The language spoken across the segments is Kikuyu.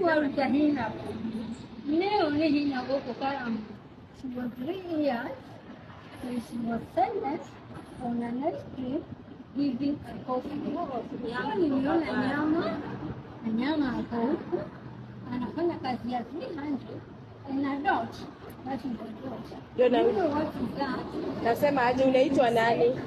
Waruta hinya nĩyo nĩ hinya gũkũ Karamu. She was 3 years when she was sentenced on a night trip giving a coffee. So niliona nyama na nyama ako huku anafanya kazi ya 300 and a dot. That is a dot. Ndio na You know what is that? Nasema aje, unaitwa nani?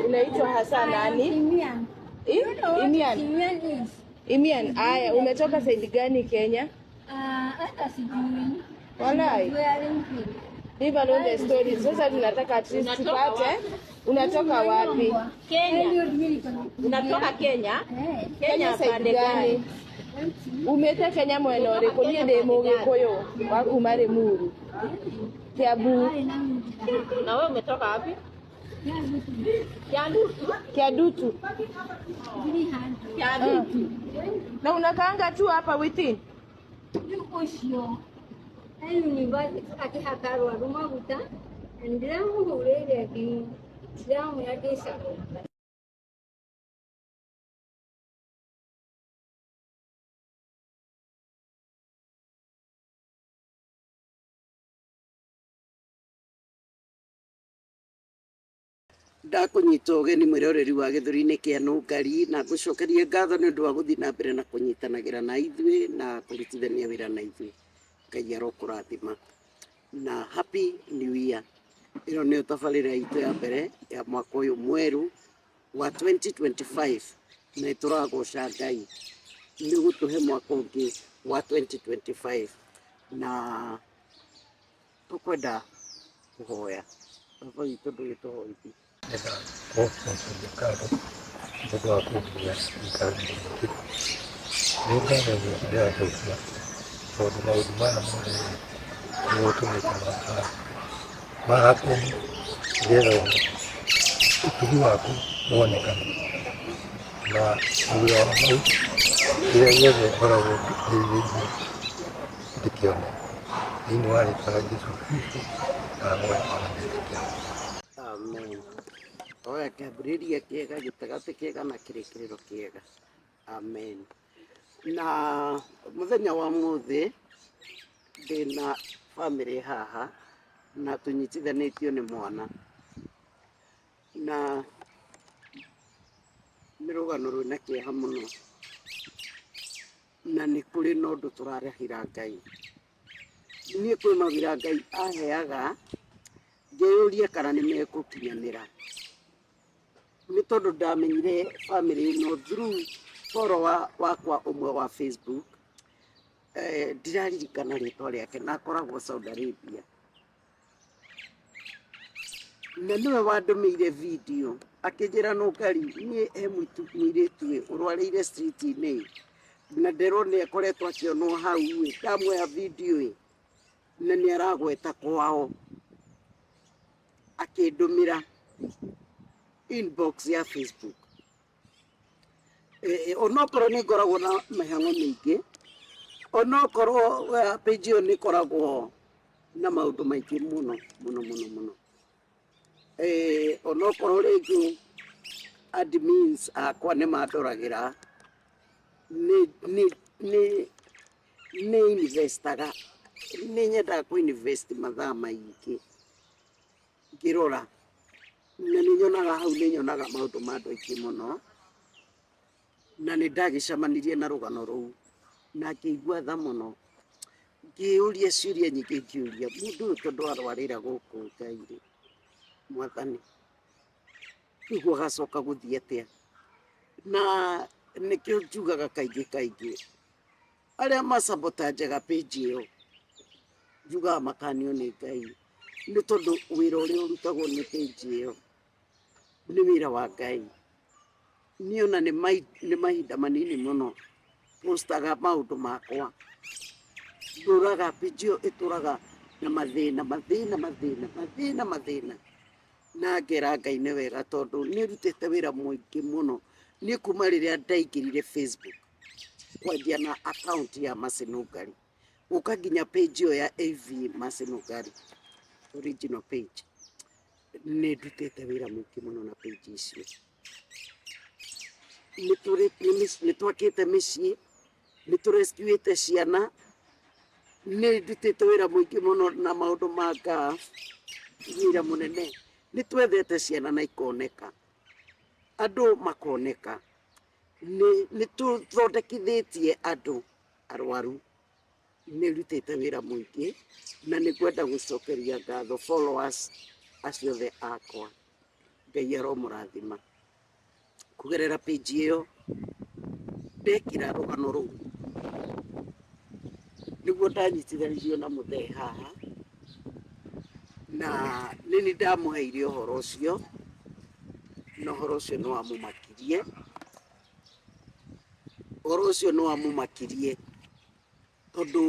Unaitwa hasa I am nani? Simian. You know what Imian. Simian is? Imian, aya, umetoka side gani Kenya? Ah, hata sijui. Walai. Wearing pink. Leave alone the story. Sasa tunataka at least Unatoka tupate unatoka wapi? Kenya. Eliud mimi niko na Unatoka Kenya? Eh, Kenya Kenya side pande gani? gani? empty. Umete Kenya mwena ũrĩkũ? Niĩ ndĩ Mũgĩkũyũ wa kuma Rĩmuru, Kiambu. Ai, nami niko Na wewe umetoka wapi? Kiambu. Kiandutu. Kiadutu. 300. Kiandutu. Na unakaanga tu hapa within? Rĩu ũcio e university akĩhaka arwaru maguta na ndĩramũhũrĩire thimũ ndĩramwĩra ndĩ Savo. Ndakũnyita ũgeni mwĩroreri wa gĩthũri-inĩ kĩa Nũngari na ngũcokerie ngatho nĩ ũndũ wa gũthiĩ na mbere na kũnyitanagĩra na ithuĩ na kũrutithania wĩra na ithuĩ. Ngai arokũrathima na Happy New Year. Ĩno nĩyo tabarĩra itũ ya mbere ya mwaka ũyũ mwerũ wa 2025 na nĩtũragoca Ngai nĩ gũtũhe mwaka ũngĩ wa 2025 na tũkwenda kũhoya. Baba witũ ndũgĩtũhoithie. Ndĩrenda gũgũcokeria ngatho nĩ ũndũ wa kũnginya gĩikaro-inĩ gĩkĩ. Nĩ ngatho ndĩracokia tondũ maũndũ maya mothe nĩwe ũtũmĩte ma happen nĩgetha ũtugi waku wonekane. Na thutha wa hau kĩrĩa gĩothe ngoragwo ndĩrirĩirie ndĩkĩone. Thĩinĩ wa rĩtwa rĩa Jesũ Kristo ndahoya na ndetĩkia. Amen. Oya kĩambĩrĩria kĩega, gĩtagatĩ kĩega na kĩrĩkĩrĩro kĩega. Amen. Na mũthenya wa mũthĩ ndĩna bamĩrĩ haha na tũnyitithanĩtio nĩ mwana na nĩ rũgano rwĩna kĩeha mũno na nĩ kũrĩ na ũndũ tũrarahĩra Ngai. Niĩ kwĩ mawĩra Ngai aheaga ngeyũria kana nĩ mekũkinyanĩra nĩ tondũ ndamenyire bamĩrĩ ĩno through follower wakwa ũmwe wa Facebook. Ndiraririkana rĩtwa rĩake na akoragwo Saudi Arabia na nĩwe wandũmĩire video akĩnjĩra, "Nũngari, niĩ he mũirĩtu ĩ ũrwarĩire street-inĩ na nderwo nĩ akoretwo akĩonwo hau ĩ, ndamuoya video ĩ na nĩ aragweta kwao." Akĩndũmĩra inbox ya Facebook. Onokorwo nĩ ngoragwo na mĩhang'o mĩingĩ, onokorwo page ĩyo nĩ ĩkoragwo na maũndũ maingĩ mũno mũno mũno mũno, onokorwo rĩngĩ admins akwa nĩ mandoragĩra, nĩ investaga, nĩ nyendaga kũ invest mathaa maingĩ ngĩrora na nĩ nyonaga hau, nĩ nyonaga maũndũ ma andũ aingĩ mũno na nĩ ndagĩcemanirie na rũgano rũu na ngĩigua tha mũno, ngĩũria ciũria nyingĩ, ngĩũria mũndũ ũyũ tondũ arwarĩra gũkũ, Ngai rĩ, mwathani, rĩu gũgacoka gũthiĩ atĩa? Na nĩkĩo njugaga kaingĩ kaingĩ arĩa masabotajaga page ĩyo njugaga makanio nĩ Ngai, nĩ tondũ wĩra ũrĩa ũrutagwo nĩ page ĩyo nĩ wĩra wa Ngai. Niĩ ona nĩ mahinda manini mũno postaga maũndũ makwa, ndũraga page ĩyo ĩtũraga na mathĩna, mathĩna, mathĩna, mathĩna, mathĩna, na ngera Ngai nĩ wega tondũ nĩ ĩrutĩte wĩra mũingĩ mũno. Niĩ kuma rĩrĩa ndaingĩrire Facebook kwanjia na account ya Mercy Nũngari gũka nginya page ĩyo ya AV Mercy Nũngari original page, nĩ ndutĩte wĩra mũingĩ mũno na page icio. Nĩ twakĩte mĩciĩ. Nĩ tũrescuĩte ciana, nĩ ndutĩte wĩra mũingĩ mũno na maũndũ ma ngaf, wĩra mũnene. Nĩ twethete ciana na ikoneka, andũ makoneka. Nĩ tũthondekithĩtie andũ arwaru. Nĩ ndutĩte wĩra mũingĩ na nĩ ngwenda gũcokeria ngatho followers acio othe akwa. Ngai aromũrathima. Kũgerera page ĩyo ndekĩra rũgano rũu nĩguo ndanyitithanirio na mũthee haha, na nĩ niĩ ndamũheire ũhoro ũcio, na ũhoro ũcio nĩ wamũmakirie. Ũhoro ũcio nĩ wamũmakirie tondũ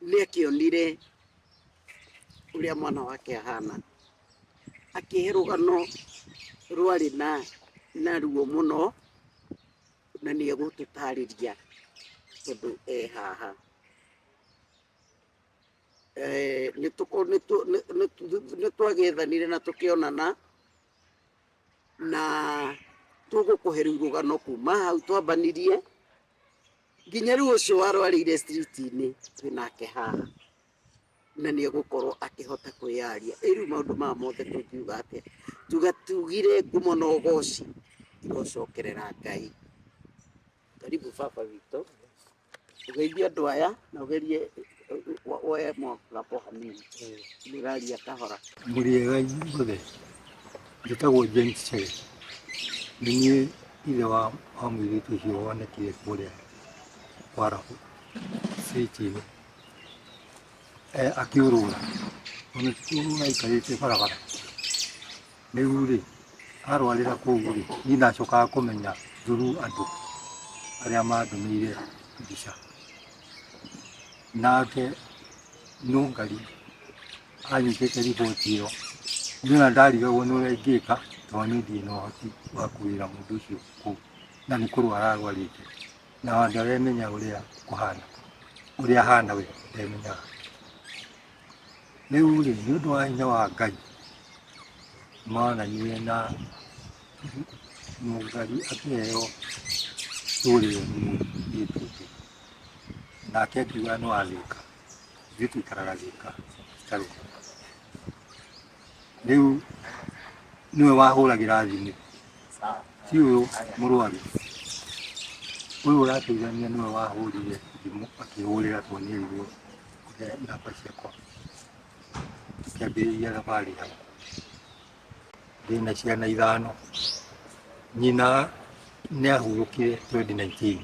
nĩ akĩonire ũrĩa mwana wake ahana, akĩhe rũgano rwarĩ na ruo mũno, na nĩ egũtũtarĩria tondũ e haha. Nĩ twagethanire na tũkĩonana, na tũgũkũhe rĩu rũgano kuma hau twambanirie nginya rĩu ũcio warwarĩire street-inĩ twĩ nake haha, na nĩ egũkorwo akĩhota kwĩyaria. Ĩ rĩu maũndũ maya mothe tũngiuga atĩa? Tuga tugire ngumo na ũgoci irocokerera Ngai. Karibu baba witũ, ũgeithie andũ aya na ũgerie woe mũgambo hanini, nĩ ũraria kahora. Mũrĩega inyuothe, njĩtagwo James Chege, nĩ niĩ ithe wa mũirĩtu ũcio wonekire kũrĩa Kwarabu street-inĩ akĩũrũra, ona ti kũũrũra aikarĩte barabara. Rĩu rĩ, arwarĩra kũu rĩ, niĩ ndacokaga kũmenya through andũ arĩa mandũmĩire mbica. Nake Nũngari anyitĩte riboti ĩyo, niĩ ona ndarigagwo nĩ ũrĩa ingĩka tondũ niĩ ndirĩ na ũhoti wa kũgĩra mũndũ ũcio kũu, na nĩ kũrwara arwarĩte, na ndaremenya ũrĩa kũhana, ũrĩa ahana we ndemenyaga. Rĩu rĩ, nĩ ũndũ wa hinya wa Ngai, monanire na Nũngari akĩheo tũrĩo nĩ mũirĩtu ũngĩ, nake akiuga nĩ wa Thĩka, ithuĩ tũikaraga Thĩka Gĩtarũ. Rĩu nĩwe wahũragĩra thimũ, ti ũyũ mũrwaru, ũyũ ũrateithania nĩwe wahũrire thimũ akĩhũrĩra tondũ nĩerirwo kũhe namba ciakwa. Tũkĩambĩrĩria thabarĩ hau. Ndĩna ciana ithano, nyina nĩ ahurũkire 2019.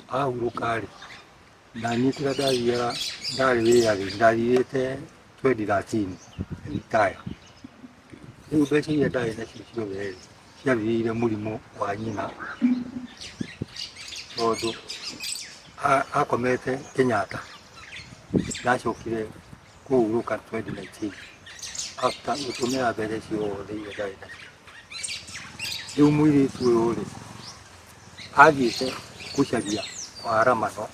Ahurũka rĩ, na niĩ kũrĩa ndathiaga ndarĩ wĩra rĩ, ndathirĩte 2013 retire. Rĩu mbeca iria ndarĩ nacio ciothe rĩ, ciathirĩire mũrimũ wa nyina, tondũ akomete Kenyatta. Ndacokire kũhurũka 2019 after gũtũmĩra mbeca ciothe iria ndarĩ nacio. Rĩu mũirĩtu ũyũ rĩ, athiĩte gũcaria waramano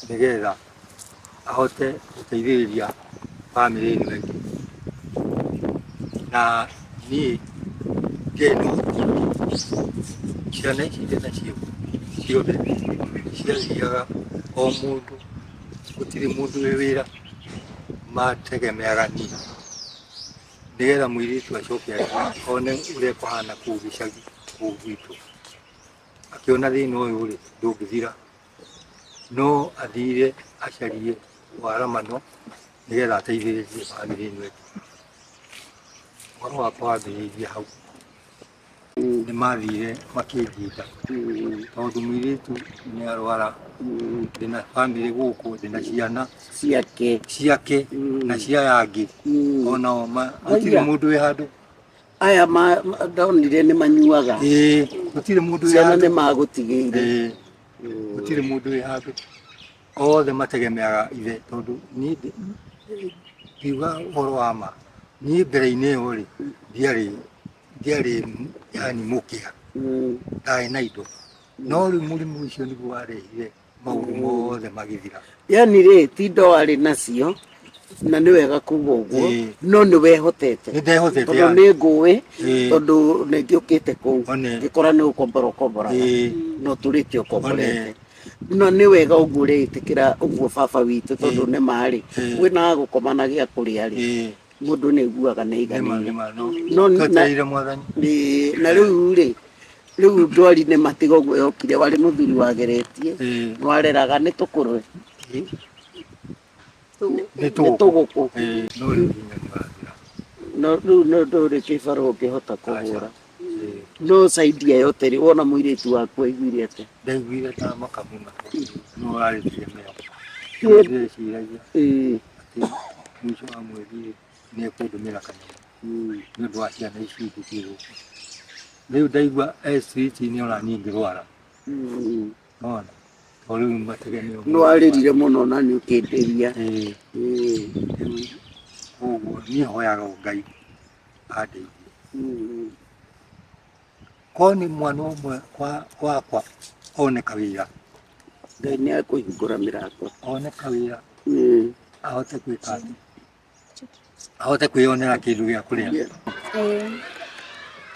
nĩgetha ahote gũteithĩrĩria bamĩrĩ ĩno ĩngĩ. Na niĩ ndiarĩ na ũhoti ũngĩ. Ciana ici ndĩ nacio ciothe ciathiaga o mũndũ, gũtirĩ mũndũ wĩ wĩra, mategemeaga niĩ nĩgetha mũirĩtu acoke one ũrĩa kũhana kũu gĩcagi kũu gwitũ. Akĩona thĩna ũyũ rĩ, ndũngĩthira, no athire acarie waramano nĩgetha ateithĩrĩrie bamĩrĩ ĩno ĩngĩ. Ũhoro wakwa wambĩrĩirie hau. Nĩ mathire makĩnjinda tondũ mũirĩtu nĩ arwara, ndĩna bamĩrĩ gũkũ, ndĩna ciana ciake ciake na cia aya angĩ, onao gũtirĩ mũndũ wĩ handũ. Aya ndonire nĩ manyuaga. Ĩĩ, gũtirĩ mũndũ wĩ Ciana handũ. nĩ magũtigĩire. Ĩĩ, gũtirĩ mũndũ wĩ handũ. Othe mategemeaga ithe tondũ niĩ ngiuga ũhoro wa ma, niĩ mbere-inĩ ĩyo rĩ, ndiarĩ yani mũkĩa, ndarĩ na indo, no rĩu mũrimũ ũcio nĩguo warehire maũndũ mothe magĩthira. Yani rĩ, ti indo warĩ nacio, Na nĩ wega kuga ũguo. Ĩĩ. No nĩ wehotete. Nĩ ndehotete. Tondũ Yani. nĩ ngũĩ. Ĩĩ. Tondũ nĩ ngĩũkĩte kũu One. ngĩkora nĩ ũkombora ũkomboraga. Ĩĩ. No tũrĩte ũkomborete. One. No nĩ wega ũguo ũreĩtĩkĩra ũguo baba witũ, tondũ Ĩĩ. nĩ marĩ Ĩĩ. wĩna gũkoma na gĩa kũrĩa rĩ, Ĩĩ. mũndũ nĩ aiguaga nĩ Nĩma. aiganĩire. Nĩma no. No na- Twetereire mwathani. Na rĩu rĩ, rĩu ndwari nĩ matiga ũguo yokire, warĩ mũthuri wageretie. Ĩĩ. Wareraga nĩ tũkũrwe? Nĩ. Nĩ Tũgũkũ. tũgũkũ. Ĩĩ, no rĩu hinya nĩ wathira. No rĩu no ndũrĩ kĩbarũa ũngĩhota kũhũra. Ĩĩ. No saidia yote rĩ, wona mũirĩtu waku aiguire atĩa? Ndaiguire ta maka mũno, no warĩ tegemeo. Ĩĩ. Ndĩreciragia Ĩĩ. atĩ mũico wa mweri rĩ, nĩ ekũndũmĩra kanyamũ nĩ ũndũ wa ciana ici ingĩ ciĩ gũkũ. Rĩu ndaigua e street-inĩ ona niĩ ngĩrwara. Nona to rĩu mategemeo. Nĩ warĩrire mũno na nĩ ũkĩndĩria. Ĩĩ. Ĩĩ. Koguo niĩ hoyaga o Ngai andeithie. Korwo nĩ mwana ũmwe wakwa one kawĩra. Ngai nĩ akũhingũra mĩrango. One kawĩra, ahote gwĩka atĩ ahote kwĩyonera kĩndũ gĩa kũrĩa. Ĩĩ.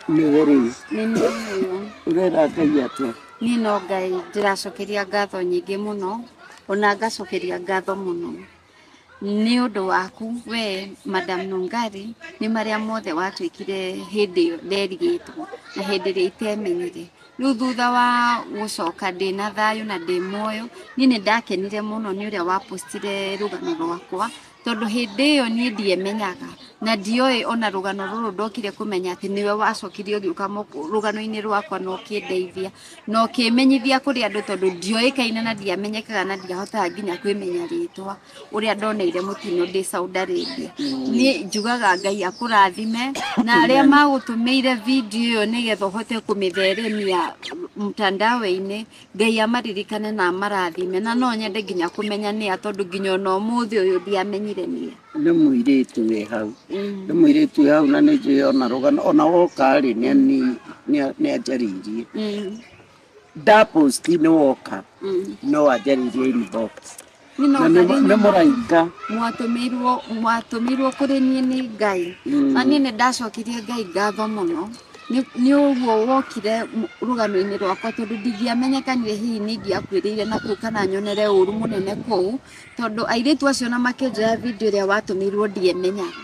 Nĩwe rĩu Nĩ niĩ ũyũ. Ũrera Ngai atĩa? Niĩ no Ngai ndĩracokeria ngatho nyingĩ mũno, ona ngacokeria ngatho mũno nĩ ũndũ waku we Madam Nungari, nĩ marĩa mothe watwĩkire hĩndĩ ĩyo nderigĩtwo na hĩndĩ ĩrĩa itemenyire. Rĩu thutha wa gũcoka ndĩna thayũ na ndĩ muoyo, niĩ nĩ ndakenire mũno nĩ ũrĩa wapostire rũgano rwakwa, tondũ hĩndĩ ĩyo niĩ ndiemenyaga na ndioĩ ona rũgano rũrũ. Ndokire kũmenya atĩ nĩwe wacokire ũgĩũka rũgano-inĩ rwakwa na ũkĩndeithia na ũkĩmenyithia kũrĩ andũ, tondũ ndioĩkaine na ndiamenyekaga na ndiahotaga nginya kwĩmenya rĩtwa ũrĩa ndoneire mũtino ndĩ Saudi Arabia. Niĩ njugaga Ngai akũrathime na arĩa magũtũmĩire video ĩyo nĩgetha ũhote kũmĩtheremia mtandao-inĩ. Ngai amaririkane na amarathime, na no nyende nginya kũmenya nĩa, tondũ nginya ona ũmũthĩ ũyũ ndiamenyire nĩa. Nĩ mũirĩtu wĩ hau, nĩ mũirĩtu wĩ hau, na nĩ njũĩ ona rũgano ona woka rĩ, nĩ anjarĩirie. Ndaposti nĩ woka, no anjarĩirie inbox. Niĩ no Na nĩ Ngai. Nĩ mũraika. Mwatũmĩirwo kũrĩ niĩ nĩ Ngai. Na niĩ nĩ ndacokirie Ngai ngatho mũno nĩ ũguo wokire rũgano-inĩ rwakwa, tondũ ndingĩamenyekanire hihi nĩ ingĩakuĩrĩire na kũu kana nyonere ũru mũnene kũu, tondũ airĩtu acio na makĩnjoya video ĩrĩa watũmĩirwo, ndiemenyaga.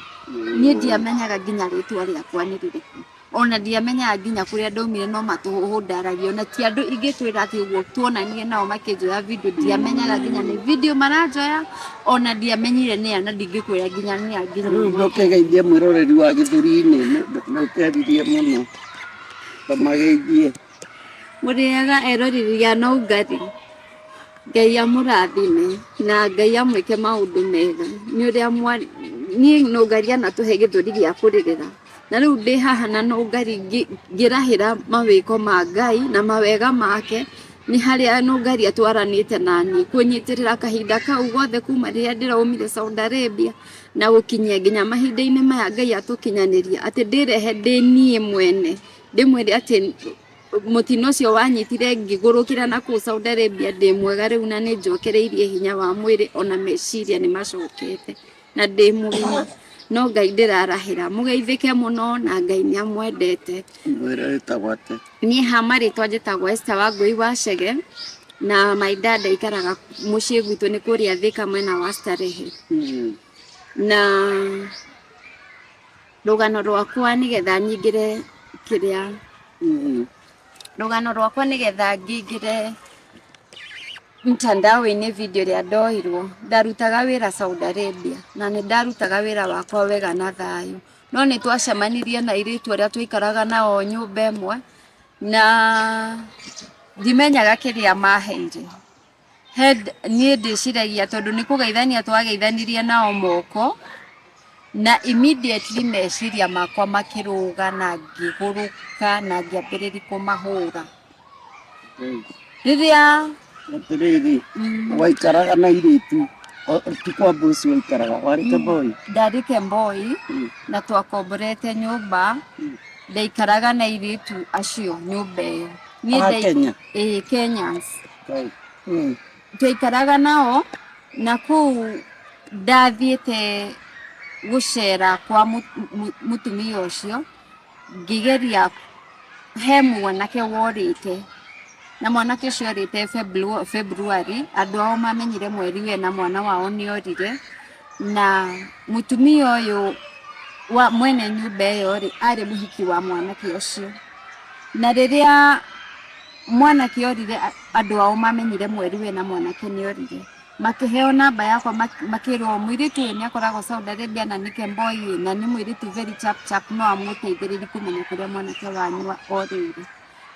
Niĩ ndiamenyaga nginya rĩtwa rĩakwa nĩ rĩrĩkũ, ona ndiamenyaga nginya kũrĩa ndaumire, no matũhũhũ ndaragia. Ona ti andũ ingĩkwĩra atĩ ũguo tuonanie nao makĩnjoya video, ndiamenyaga nginya nĩ video maranjoya, ona ndiamenyire nĩa na ndingĩkwĩra nginya nĩa nginya Rĩu ndũkĩgeithie mwĩroreri wa gĩthũri-inĩ, nĩ ũkĩaririe mũno, tamageithie. Mũrĩaga eroreri a Nũngari, Ngai amũrathime na Ngai amwĩke maũndũ mega nĩ ũrĩa niĩ Nũngari anatũhe gĩthũri gĩa kũrĩrĩra, na rĩu ndĩ haha na Nũngari ngĩrahĩra mawĩko ma Ngai na mawega make, nĩ harĩa Nũngari atwaranĩte na niĩ kũnyitĩrĩra kahinda kau gothe kuma rĩrĩa ndĩraumire Saudi Arabia na gũkinyia nginya mahinda-inĩ maya Ngai atũkinyanĩria atĩ ndĩrehe ndĩ niĩ mwene, ndĩmwĩre atĩ mũtino ũcio wanyitire ngĩgũrũkĩra na kũu Saudi Arabia ndĩ mwega rĩu, na nĩ njokereirie hinya wa mwĩrĩ, ona meciria nĩ macokete na ndĩ mũgima. No Ngai ndĩrarahĩra, mũgeithĩke mũno na Ngai nĩ amwendete. Mwĩre wĩtagwo atĩa? Niĩ ha marĩtwa njĩtagwo Esther Wangũi wa Chege, na my dad aikaraga mũciĩ gwitũ nĩ kũrĩa Thika mwena wa Starehe. Na rũgano rwakwa nĩgetha nyingĩre kĩrĩa rũgano rwakwa nĩgetha ngingĩre mtandao-inĩ video ĩrĩa ndoirwo, ndarutaga wĩra Saudi Arabia na nĩ ndarutaga wĩra wakwa wega na thayũ, no nĩ twacemanirie na airĩtu arĩa twaikaraga nao nyũmba ĩmwe na ndimenyaga kĩrĩa maheire. Head niĩ ndĩciragia tondũ nĩ kũgeithania twageithanirie nao moko, na immediately meciria makwa makĩrũga na ngĩgũrũka na ngĩambĩrĩria kũmahũra rĩrĩa Atĩrĩrĩ, waikaraga na airĩtu ti kwa mbuci waikaraga, warĩ Kemboi? Ndarĩ Kemboi na twakomborete nyũmba, ndaikaraga na airĩtu acio nyũmba ĩyo. Niĩ A Kenya? Ĩĩ, Kenyans. Right. Twaikaraga nao na kũu. Ndathiĩte gũcera kwa mũtumia ũcio, ngĩgeria he mwanake worĩte, na mwanake ũcio orĩte February. Andũ ao mamenyire mweri wena mwana wao nĩ orire, na mũtumia ũyũ wa mwene nyũmba ĩyo rĩ, arĩ mũhiki wa mwanake ũcio. Na rĩrĩa mwanake orire, andũ ao mamenyire mweri wena mwanake nĩ orire, makĩheo namba yakwa, makĩrwo mũirĩtu ũyũ nĩ akoragwo Saudi Arabia na nĩ Kemboi, na nĩ mũirĩtu very chap chap, no amũteithĩrĩrie kũmenya kũrĩa mwanake wanyu orĩire.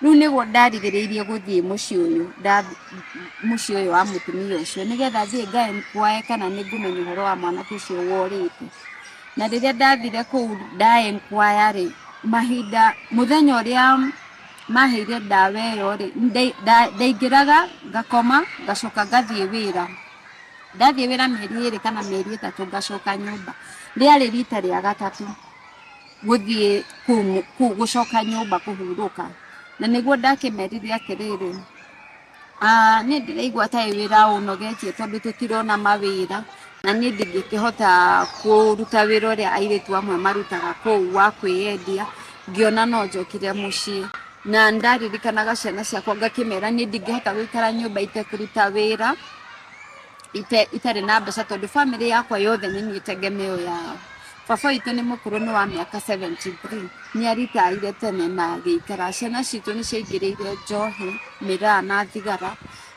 Rĩu nĩguo ndarigĩrĩirie gũthiĩ mũciĩ ũyũ, mũciĩ ũyũ wa mũtumia ũcio, nĩgetha thiĩ nga enquire kana nĩ ngũmenya ũhoro wa mwanake ũcio worĩte. Na rĩrĩa ndathire kũu nda enquire rĩ, mahinda mũthenya ũrĩa maheire ndawa ĩyo rĩ, ndaingĩraga ngakoma, ngacoka ngathiĩ wĩra. Ndathiĩ wĩra mĩeri 2 kana mĩeri 3, ngacoka nyũmba. Rĩarĩ rita rĩa gatatũ gũthiĩ kũu gũcoka nyũmba kũhurũka, na nĩguo ndakĩmerire atĩrĩrĩ, niĩ ndĩraigua ta wĩra ũnogetie tondũ tũtirona mawĩra, na niĩ ndingĩkĩhota kũruta wĩra ũrĩa airĩtu amwe marutaga kũu wa kwĩyendia. Ngĩona no njokire mũciĩ, na ndaririkanaga ciana ciakwa, ngakĩmera niĩ ndingĩhota gũikara nyũmba itekũruta wĩra, itarĩ na mbeca, tondũ bamĩrĩ yakwa yothe nĩ niĩ tegemeo yao. Baba witũ nĩ mũkũrũ, nĩ wa mĩaka 73, nĩ aritaire tene na agĩikara. Ciana citũ nĩ ciaingĩrĩire njohi, mĩraa na thigara,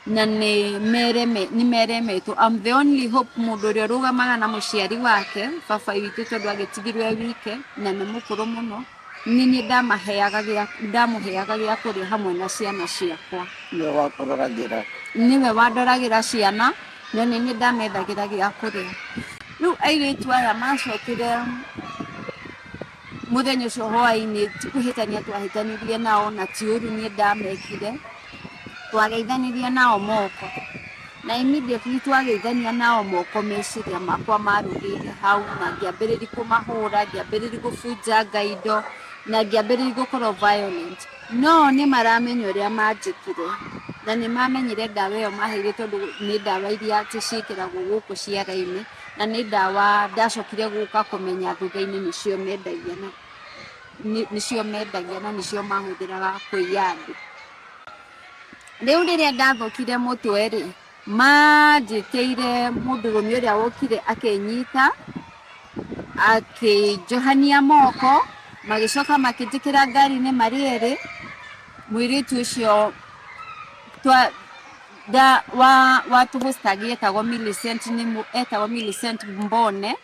na nĩ meremetwo. I'm the only hope, mũndũ ũrĩa ũrũgamaga na mũciari wake, baba witũ, tondũ agĩtigirwo e wike na nĩ mũkũrũ mũno. Nĩ niĩ ndamũheaga gĩa kũrĩa hamwe na ciana ciakwa. Nĩwe wakũroragĩra? Nĩwe wandoragĩra ciana, no nĩ niĩ ndamethagĩra gĩa kũrĩa. Rĩu airĩtu aya macokire mũthenya ũcio hwaĩ-inĩ, ti kũhĩtania twahĩtanirie nao, na ti ũru niĩ ndamekire. Twageithanirie nao moko, na immediately twageithania nao moko, meciria makwa marũgĩire hau, na ngĩambĩrĩria kũmahũra, ngĩambĩrĩria gũbunjanga indo, na ngĩambĩrĩria gũkorwo violent. No nĩ maramenya ũrĩa manjĩkire, na nĩ mamenyire ndawa ĩyo maheire, tondũ nĩ ndawa iria atĩ ciĩkĩragwo gũkũ ciara-inĩ, na nĩ ndawa ndacokire gũka kũmenya thutha-inĩ nĩcio mendagia, na nĩcio mendagia na nĩcio mahũthĩraga kũiya andũ. Rĩu rĩrĩa ndathũkire mũtwe rĩ, manjĩkĩire mũndũrũme ũrĩa wokire akĩnyita, akĩnjohania moko, magĩcoka makĩnjĩkĩra ngari-inĩ marĩ erĩ. Mũirĩtu ũcio wa watũhostagi etagwo Millicent, nĩ etagwo Millicent Mbone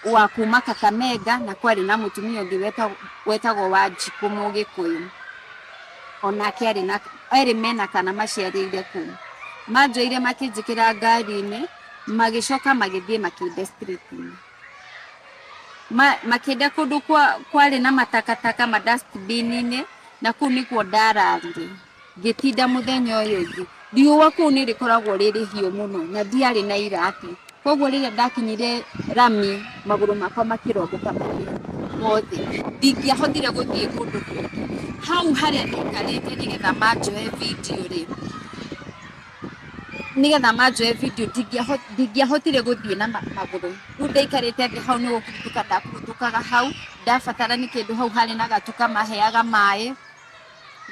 wa kuma Kakamega, na kwarĩ na mũtumia ũngĩ wetagwo Wanjikũ Mũgĩkũyũ, onake arĩ na erĩ mena kana maciarĩire kũu. Manjoire makĩnjĩkĩra ngari-inĩ, magĩcoka magĩthiĩ makĩnde street-inĩ, makĩnde kũndũ kwarĩ na matakataka ma dustbin-inĩ, na kũu nĩkuo ndararire ngĩtinda mũthenya ũyũ ũngĩ. Riũa kũu nĩ rĩkoragwo rĩ rĩhiũ mũno, na ndiarĩ na iratũ, koguo rĩrĩa ndakinyire rami, magũrũ makwa makĩrombũka mothe, ndingĩahotire gũthiĩ kũndũ kũngĩ. Hau harĩa ndaikarĩte nĩgetha manjoe video rĩ, nĩgetha manjoe video, ndingĩahotire gũthiĩ na magũrũ. Rĩu ndaikarĩte thĩ hau, nĩ gũkurutũka ndakurutũkaga hau. Ndabatara nĩ kĩndũ, hau harĩ na gatuka maheaga maĩ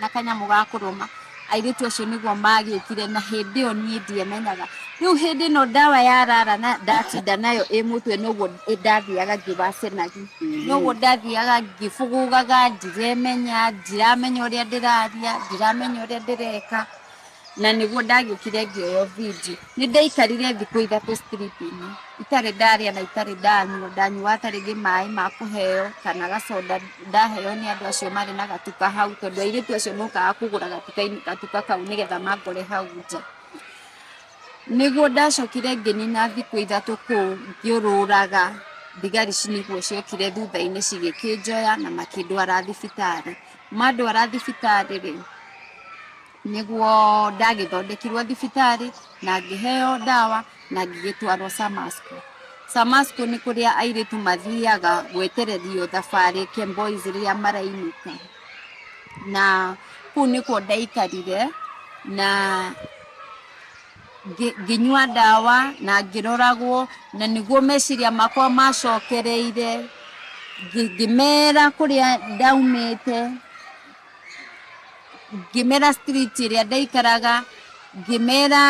na kanyamũ ga kũrũma. Airĩtu acio nĩguo magĩũkire, na hĩndĩ ĩyo niĩ ndiamenyaga. Rĩu hĩndĩ ĩno ndawa yarara na ndatinda nayo ĩ mũtwe, noguo ndathiaga ngĩwacenagi, noguo ndathiaga ngĩbũgũgaga, ndiremenya, ndiramenya ũrĩa ndĩraria, ndiramenya ũrĩa ndĩreka. Na nĩguo ndagĩũkire ngĩoywo video. Nĩ ndaikarire thikũ 3 street-inĩ itarĩ ndarĩa na itarĩ ndanyua. Ndanyuaga ta rĩngĩ maĩ ma kũheo kana gacoda ndaheo nĩ andũ acio marĩ na gatuka hau, tondũ airĩtu acio mokaga kũgũra gatuka kau nĩgetha mangore hau nja. Nĩguo ndacokire ngĩnina thikũ 3 kũu ngĩũrũraga. Thigari nĩguo ciokire thutha-inĩ cigĩkĩnjoya na makĩndwara thibitarĩ. Mandwara thibitarĩ rĩ, nĩguo ndagĩthondekirwo thibitarĩ na ngĩheo ndawa na ngĩgĩtwarwo Samasco. Samasco nĩ kũrĩa airĩtu mathiaga gwetererio thabarĩ Kemboys rĩrĩa marainũka, na kũu nĩkuo ndaikarire na Ngĩnyua ndawa na ngĩroragwo, na nĩguo meciria makwa macokereire. Ngĩmera kũrĩa ndaumĩte, ngĩmera street ĩrĩa ndaikaraga, ngĩmera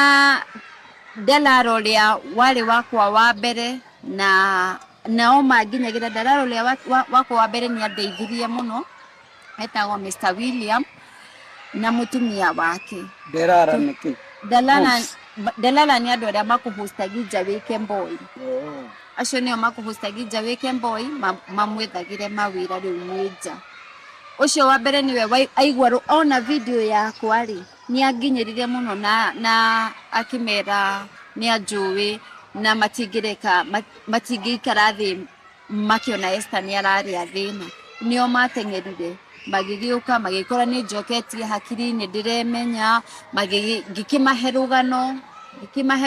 ndararo ũrĩa warĩ wakwa wa mbere, na nao manginyagĩra. Ndararo ũrĩa wakwa wa mbere nĩ andeithirie mũno, etagwo Mr William na mũtumia wake. Nderara nĩkĩ? Dalala. Host. Dalala nĩ andũ arĩa makũhostagi nja wĩ Kemboi. Acio nĩo makũhostagi nja wĩ Kemboi, mamwethagĩre mawĩra. Rĩu mwĩ nja ũcio wa mbere nĩwe aigua ona video yakwa rĩ, nĩ anginyĩrire mũno na akĩmera nĩ anjũĩ na matingĩreka matingĩikara thĩ makĩona Esther nĩ ararĩa thĩna. Nĩo mateng'erire magĩgĩũka, magĩkora nĩ njoketie hakiri, nĩ ndĩremenya. Ngĩkĩmahe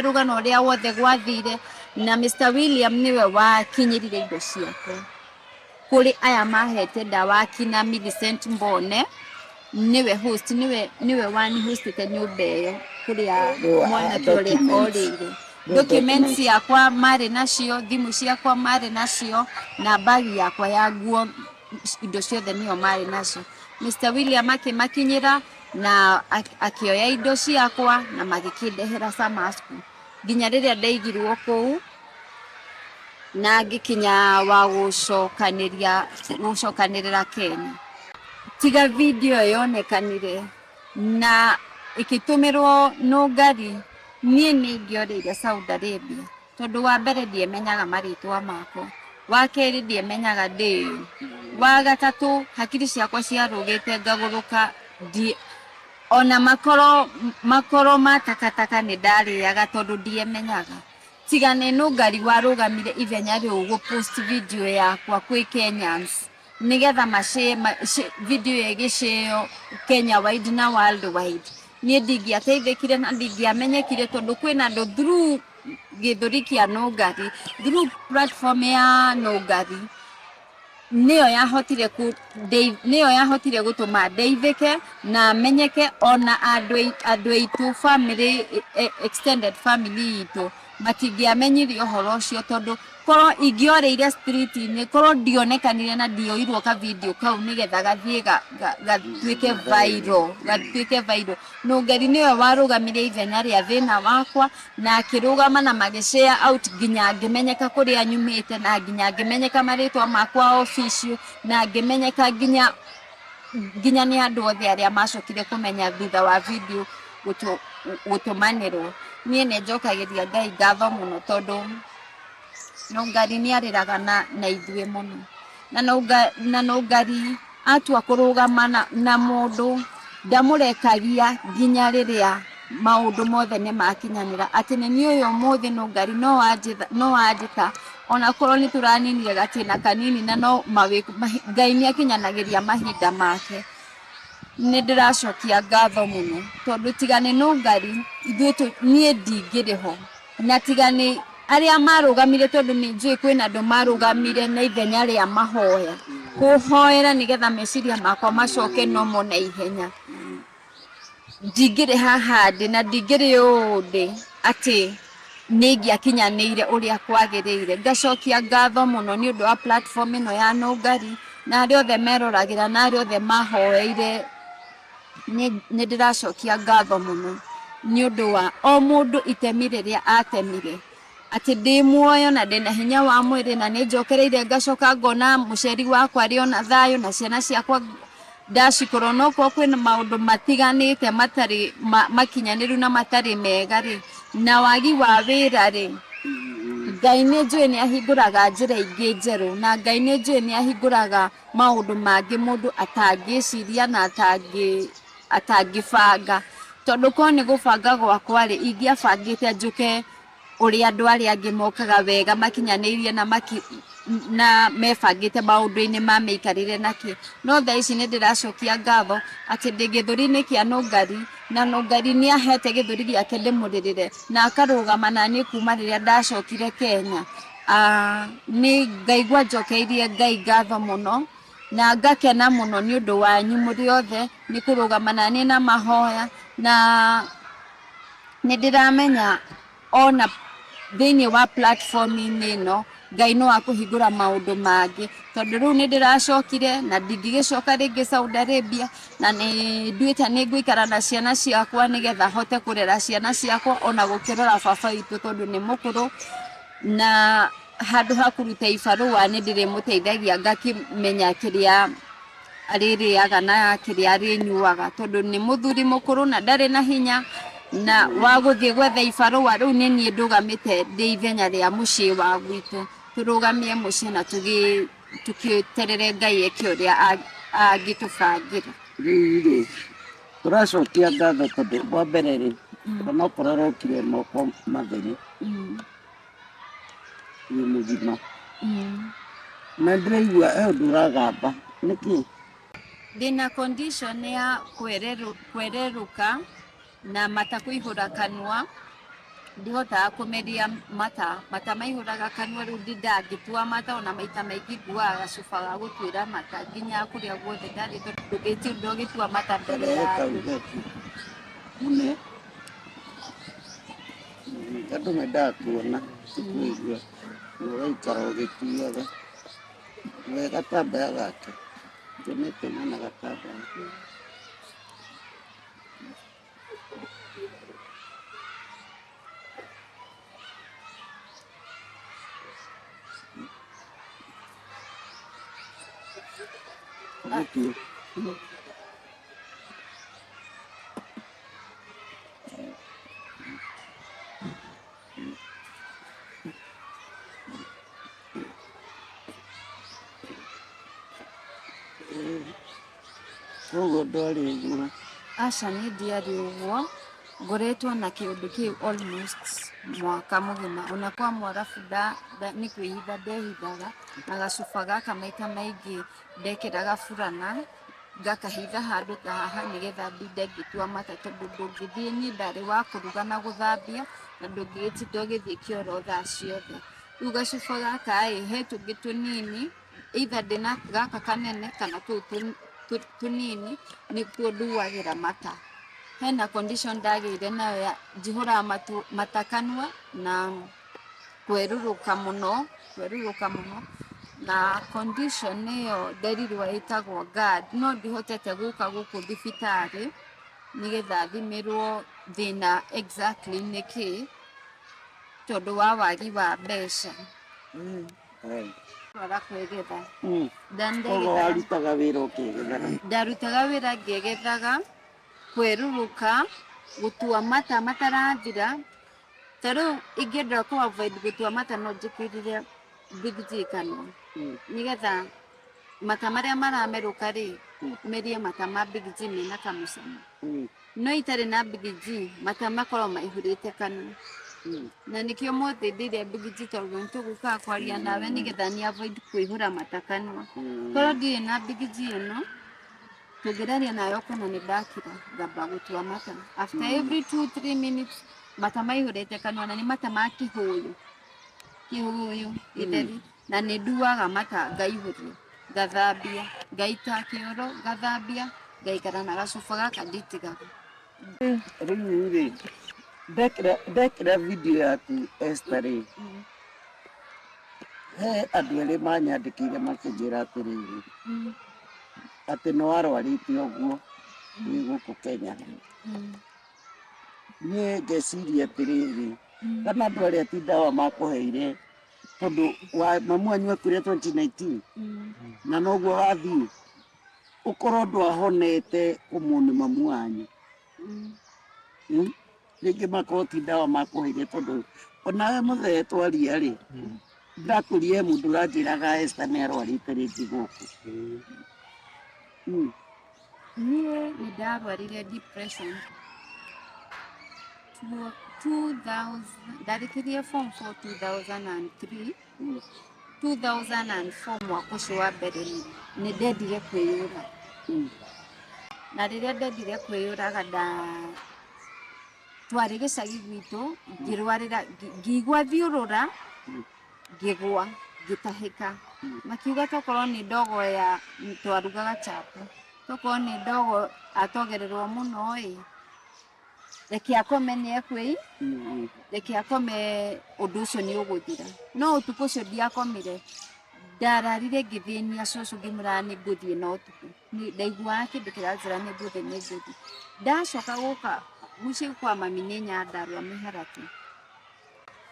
rũgano ũrĩa wothe gwathire, na Mr William nĩwe wakinyĩrire indo ciakwa kũrĩ aya mahete ndawa, akina Millicent Mbone. Nĩwe host, nĩwe wani hostĩte nyũmba ĩyo kũrĩa Rĩu, mwanake ũrĩa documents. orĩire. Rĩu Documents ciakwa marĩ nacio, thimũ ciakwa marĩ nacio, na bagi yakwa ya nguo, indo ciothe nĩo marĩ nacio. Mr William akĩmakinyĩra na akĩoya indo ciakwa na magĩkĩndehera Samasku nginya rĩrĩa ndaigirwo kũu na ngĩkinya wa gũcokanĩrĩra Kenya. Tiga video ĩyo yonekanire na ĩkĩtũmĩrwo nũngari, niĩ nĩ ingĩorĩire Saudi Arabia, tondũ wa mbere ndiemenyaga marĩtwa makwa, wa kerĩ ndiemenyaga ndĩũ, wa gatatũ hakiri ciakwa ciarũgĩte ngagũrũka. Ona makoro ma takataka nĩ ndarĩaga tondũ ndiemenyaga. Tiga nĩ nũngari warũgamire ithenya rĩu gũ post video yakwa kwĩ Kenyans nigetha video ĩyo ĩgĩcĩo Kenya wide na world wide, niĩ ndingĩateithĩkire na ndingĩamenyekire, tondũ kwĩna andũ through gĩthũri kĩa nũngari, through platform ya nũngari, nĩyo yahotire gũtũma ndeithĩke na menyeke. Ona andũ aitũ, family, extended family itũ, matingĩamenyire ũhoro ũcio, tondũ korwo ingĩorĩire street-inĩ, korwo ndionekanire na ndioirwo ka video kau nĩgetha gathiĩ gatuĩke viral. Nũngeri nĩwe warũgamire ithenya rĩa thĩna wakwa na akĩrũgama na magĩ share out nginya ngĩmenyeka kũrĩa nyumĩte, na nginya ngĩmenyeka marĩtwa makwa official, na ngĩmenyeka nginya nĩ andũ othe arĩa macokire kũmenya thutha wa video gũtũmanĩrwo. Niĩ nĩ njokagĩria Ngai ngatho mũno, tondũ Nũngari nĩ arĩraga na ithuĩ mũno, na Nũngari atua kũrũgama na mũndũ ndamũrekagia nginya rĩrĩa maũndũ mothe nĩ makinyanĩra. Atĩ nĩ niĩ ũyũ ũmũthĩ, Nũngari no anjĩta ona korwo nĩ tũraninire gatĩna kanini, na no Ngai nĩ akinyanagĩria mahinda make. Nĩ ndĩracokia ngatho mũno, tondũ tiga nĩ Nũngari ithuĩ niĩ ndingĩrĩ ho, na tiga nĩ arĩa marũgamire, tondũ nĩ njũĩ kwĩna andũ marũgamire na ithenya rĩa mahoya kũhoera nĩgetha meciria makwa macoke nomo na ihenya, ndingĩrĩ haha ndĩ na ndingĩrĩ ũũ ndĩ atĩ nĩ ingĩakinyanĩire ũrĩa kwagĩrĩire. Ngacokia ngatho mũno nĩ ũndũ wa platform ĩno ya Nũngari na arĩa othe meroragĩra na arĩa othe mahoeire. Nĩ ndĩracokia ngatho mũno nĩ ũndũ wa o mũndũ itemi rĩrĩa atemire atĩ ndĩ muoyo na ndĩna hinya wa mwĩrĩ, na nĩ njokereire ngacoka ngona mũciari wakwa arĩ ona thayũ na ciana ciakwa ndacikorwo. No korwo kwĩna maũndũ matiganĩte matarĩ makinyanĩru na matarĩ mega rĩ, na wagi wa wĩra rĩ, Ngai nĩ njũĩ nĩ ahingũraga njĩra ingĩ njerũ, na Ngai nĩ njũĩ nĩ ahingũraga maũndũ mangĩ mũndũ atangĩciria na atangĩbanga, tondũ korwo nĩ gũbanga gwakwa rĩ, ingĩabangĩte njũke ũrĩa andũ arĩa angĩ mokaga wega makinyanĩirie na mebangĩte maũndũ-inĩ ma mĩikarĩre nakĩ. No thaa ici nĩ ndĩracokia ngatho atĩ ndĩ gĩthũri-inĩ kĩa Nũngari, na Nũngari nĩ ahete gĩthũri gĩake ndĩmũrĩrĩre na akarũgama na niĩ kuma rĩrĩa ndacokire Kenya. Nĩ ngaigua njokeirie Ngai ngatho mũno na ngakena mũno nĩ ũndũ wanyu mũrĩ othe nĩ kũrũgama na niĩ na mahoya na Nĩ ndĩramenya ona thĩinĩ wa platform-inĩ ĩno Ngai no akũhingũra maũndũ mangĩ, tondũ rĩu nĩ ndĩracokire na ndingĩgĩcoka rĩngĩ Saudi Arabia, na nĩ nduĩte nĩ ngũikara na ciana ciakwa nĩgetha hote kũrera ciana ciakwa ona gũkĩrora baba witũ tondũ nĩ mũkũrũ, na handũ ha kũruta ibarũa nĩ ndĩrĩmũteithagia ngakĩmenya kĩrĩa arĩrĩaga na kĩrĩa arĩnyuaga, tondũ nĩ mũthuri mũkũrũ na ndarĩ na hinya na wa gũthiĩ gwetha ibarũa. Rĩu nĩ niĩ ndũgamĩte ndĩ ithenya rĩa mũciĩ wa gwitũ, tũrũgamie mũciĩ na tũgĩterere Ngai eke ũrĩa angĩtũbangĩra. Rĩu rĩ, tũracokia ngatho tondũ wa mbere rĩ, onokorwo ũrokire moko matheri, wĩ mũgima. Na ndĩraigua he ũndũ ũragamba, nĩkĩ? Ndĩna condition ya kwererũka na mata kũihũra kanua, ndihotaga kũmeria mata, mata maihũraga kanua, rĩu ndingĩtua mata, ona maita maingĩ nguaga gacuba ga gũtuĩra mata nginya kũrĩa guothe ndathiĩ, tondũ ndũngĩtinda ũgĩtua mata mbere ya andũ. Mune andũ mendaga kuona ti kũigua, na ũgaikara ũgĩtuaga. We gatambaya gake ngenete na gatambaya. Ũgĩtue. Koguo ndwarĩ ũguo? Aca, niĩ ndiarĩ ũguo, ngoretwo na kĩũndũ kĩu almost mwaka mũgima, ona kwa mwarabu nĩ kwĩhitha ndehithaga na gacuba gaka, maita maingĩ ndekĩraga burana ngakahitha handũ ta haha nĩgetha ndinde ngĩtua mata, tondũ ndũngĩthiĩ, niĩ ndarĩ wa kũruga na gũthambia, na ndũngĩgĩtinda ũgĩthiĩ kĩoro thaa ciothe. Rĩu gacuba gaka ĩ he tũngĩ tũnini, either ndĩna gaka kanene kana tũu tũnini nĩtuo nduagĩra mata. Hena condition ndagĩire nayo ya njihũraga mata kanua na kwerũrũka mũno, kwerũrũka mũno, na condition ĩyo nderirwo ĩtagwo GERD, no ndihotete gũka gũkũ thibitarĩ nĩgetha thimĩrwo thĩna exactly nĩkĩ, tondũ wa wagi wa mbeca. Rora kwĩgetha. Koguo warutaga wĩra ũkĩgethaga? Ndarutaga wĩra ngĩgethaga, kwerũrũka, gũtua mata matarathira. Ta rĩu ingĩenda kũ avoid gũtua mata no njĩkĩrire Big G kanua nĩgetha mata marĩa maramerũka rĩ, merie mata ma Big G mena kamũcamo. No itarĩ na Big G, mata makoragwo maihũrĩte kanua. Na nĩkĩo ũmũthĩ ndĩire Big G, tondũ nĩtũgũkaga kwaria nawe nĩgetha ni avoid kũihũra mata kanua. Korwo ndirĩ na Big G ĩno, tũngĩraria nawe ũkona nĩ ndakira, ngamba gũtua mata. After every 2-3 minutes mata maihũrĩte kanua, na nĩ mata ma kĩhũyũ, kĩhũyũ gĩtheri, na nĩ nduaga mata ngaihũria, ngathambia, ngaita kĩoro, ngathambia, ngaikara na gacuba gaka nditigaga. Rĩu rĩ, ndekĩra video yaku Esther rĩ, he andũ erĩ manyandĩkĩire makĩnjĩra atĩrĩrĩ, atĩ nĩ warwarĩte ũguo wĩ gũkũ Kenya. Niĩ ngeciria atĩrĩrĩ, kana andũ arĩa ti ndawa makũheire, tondũ wa mamu wanyu akuire 2019 na noguo wathiĩ ũkorwo ndwahonete kũmwo nĩ mamu wanyu. Rĩngĩ makorwo ti ndawa makũheire, tondũ onawe mũthee twaria rĩ, ndakũria he mũndũ ũranjĩraga Esther nĩ arwarĩte rĩngĩ gũkũ. Niĩ nĩ ndarwarire depression 2000, ndarĩkirie form 4 2003, 2004 mwaka ũcio wa mbere nĩ ndendire kwĩyũraga. Na rĩrĩa ndendire kwĩyũraga, nda twarĩ gĩcagi gwitũ, ngĩrwarĩra, ngĩigua thiũrũra, ngĩgwa, ngĩtahĩka, makiuga tokorwo nĩ ndogo ya twarugaga chapo, tokorwo nĩ ndogo atogererwo mũno ĩ. Reke akome nĩ ekwĩi, reke akome, ũndũ ũcio nĩ ũgũthira. No ũtukũ ũcio ndiakomire, ndararire ngĩthĩnia cũcũ, ngĩmwĩraga nĩ ngũthiĩ na ũtukũ. Ndaiguaga kĩndũ kĩranjĩra nĩ ngũthiĩ, nĩ ngũthiĩ. Ndacoka gũka mũciĩ kwa mami nĩ Nyandarua mĩharatĩ,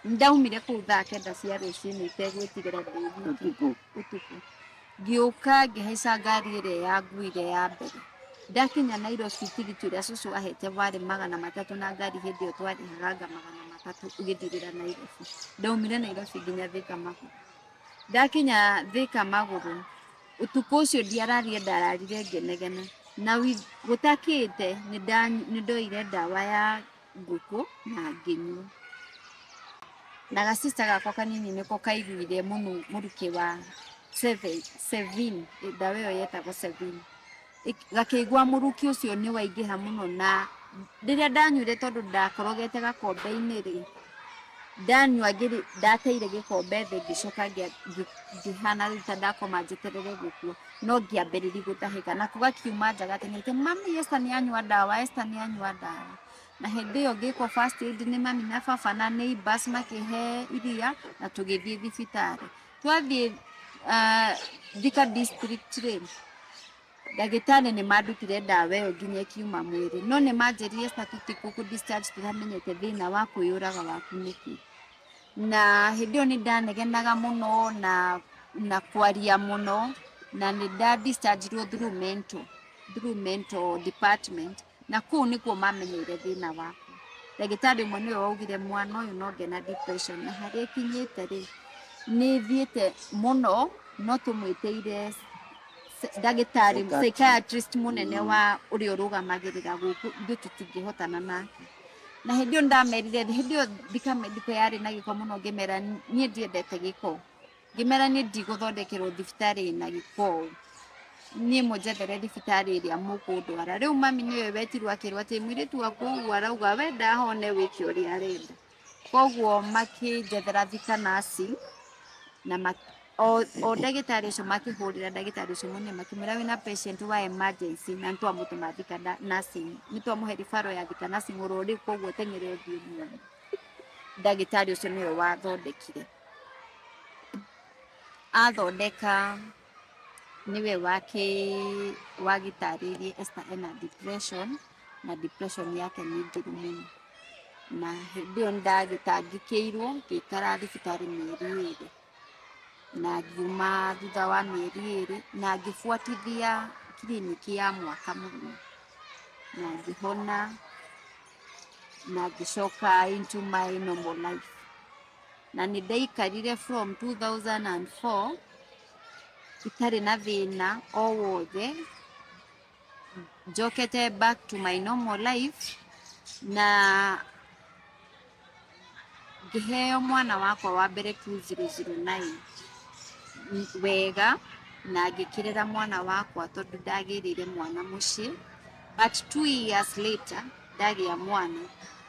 ndaumire kũu thaa 9 cia rũcinĩ itegwĩtigĩra ndĩ wiki. Ũtukũ. Ũtukũ ngĩũka ngĩhaica ngari ĩrĩa yanguire ya mbere. Ndakinya Nairobi, tigiti ũrĩa cũcũ ahete warĩ 300, na ngari hĩndĩ ĩyo twarĩhaga anga 300 ũgĩthirĩra Nairobi. Ndaumire Nairobi nginya Thika magũrũ. Ndakinya Thika magũrũ ũtukũ ũcio ndiararire, ndararire ngĩnegena na gũtakĩte. Nĩ ndoire ndawa ya ngũkũ na ngĩnyua, na gacista gakwa kanini nĩko kaiguire mũno mũrukĩ wa Sevin, ndawa ĩyo yetagwo Sevin. Gakĩigua mũrukĩ ũcio nĩ waingĩha mũno, na rĩrĩa ndanyuire, tondũ ndakorogete gakombe-inĩ rĩ, ndanyua ndateire gĩkombe thĩ, ngĩcoka ngĩhana rĩu ta ndakoma njeterere gũkua, no ngĩambĩrĩria gũtahĩka, nako gakiuma nja gateng'erete, "Mami, Esther nĩ anyua ndawa, Esther nĩ anyua ndawa." Na hĩndĩ ĩyo ngĩkwo first aid nĩ mami na baba na neighbors, makĩhe iria na tũgĩthiĩ thibitarĩ. Twathiĩ Thika District rĩ, ndagĩtarĩ nĩ mandutire ndawa ĩyo nginya ĩkiuma mwĩrĩ, no nĩ manjĩrire, "Esther, tũtigũkũ discharge tũtamenyete thĩna wa kwĩyũraga waku nĩkĩ." Na hĩndĩ ĩyo nĩ ndanegenaga mũno na kwaria mũno, na nĩ nda discharge through mental department, na kũu nĩkuo mamenyeire thĩna wakwa. Ndagĩtarĩ ũmwe nĩwe waugire mwana ũyũ no ngena depression, na harĩa ĩkinyĩte rĩ, nĩ ĩthiĩte mũno, no tũmwĩtĩire ndagĩtarĩ psychiatrist mũnene wa ũrĩa ũrũgamagĩrĩra gũkũ, ithuĩ tũtingĩhotana nake. Na hĩndĩ ĩyo ndamerire, hĩndĩ ĩyo Thika Medical yarĩ na gĩko mũno, ngĩmera niĩ ndiendete gĩko, ngĩmera niĩ ndigũthondekerwo thibitarĩ ĩna gĩko ũũ, niĩ mũnjethere thibitarĩ ĩrĩa mũkũndwara. Rĩu mami nĩwe wetirwo, akĩrwo atĩ mũirĩtu waku ũguo arauga we ndahone, wĩke ũrĩa arenda. Koguo makĩnjethera Thika Nursing na o ndagĩtarĩ ũcio makĩhũrĩra ndagĩtarĩ ũcio mũnene, makĩmwĩra wĩna patient wa emergency na nĩtwamũtũma Thika Nursing, nĩtwamũhe referral ya Thika Nursing oro rĩu, koguo teng'ere ũthiĩ muone. Ndagĩtarĩ ũcio nĩwe wathondekire, athondeka nĩwe wake wagĩtarĩirie Esther ena depression, na depression yake nĩ njũru mũno. Na hĩndĩ ĩyo nĩndagĩtangĩkĩirwo, ngĩikara thibitarĩ mĩeri 2, na ngiuma thutha wa mĩeri 2, na ngĩbuatithia kiriniki ya mwaka mũgima, na ngĩhona na ngĩcoka into my normal life. Na nĩ ndaikarire from 2004 itarĩ na thĩna o wothe, njokete back to my normal life, na ngĩheo mwana wakwa wa mbere 2009 wega, na ngĩkĩrera mwana wakwa tondũ ndagĩrĩire mwana mũciĩ. But 2 years later ndagĩa mwana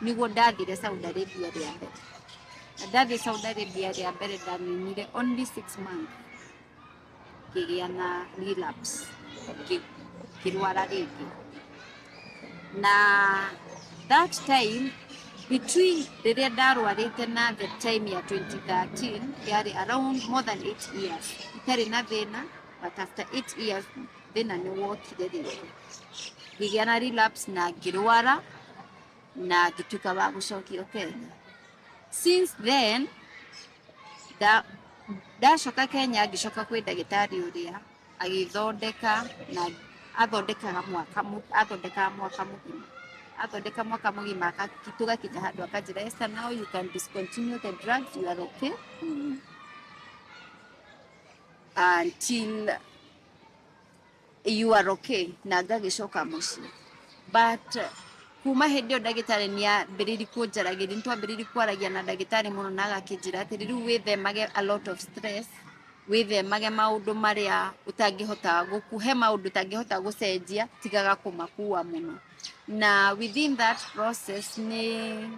nĩguo ndathire Saudi Arabia rĩa mbere. Na ndathiĩ Saudi Arabia rĩa mbere, ndaninire only 6 months, ngĩgĩa na relapse, ngĩrwara rĩngĩ. Na that time, between rĩrĩa ndarwarĩte na the time ya 2013, yarĩ around more than 8 years itarĩ na thĩna, but after 8 years thĩna nĩ wokire rĩngĩ, ngĩgĩa na relapse na ngĩrwara na ngĩtuĩka wa gũcokio Kenya. Since then ndacoka Kenya, ngĩcoka kwĩ ndagĩtarĩ ũrĩa agĩthondeka, na athondekaga mwaka athondekaga mwaka mũgima, athondeka mwaka mũgima, tũgakinya handũ akanjĩra, "Esther, now you can discontinue the drugs, you are okay until you are okay." Na ngagĩcoka mũciĩ. But kuma hĩndĩ ĩyo ndagĩtarĩ nĩ ambĩrĩirie kũnjaragĩria, nĩ twambĩrĩirie kwaragia na ndagĩtarĩ mũno, na agakĩnjĩra atĩrĩ, rĩu wĩthemage a lot of stress, wĩthemage maũndũ marĩa ũtangĩhota gũkuhe, maũndũ ũtangĩhota gũcenjia, tigaga kũmakua mũno. Na within that process, nĩ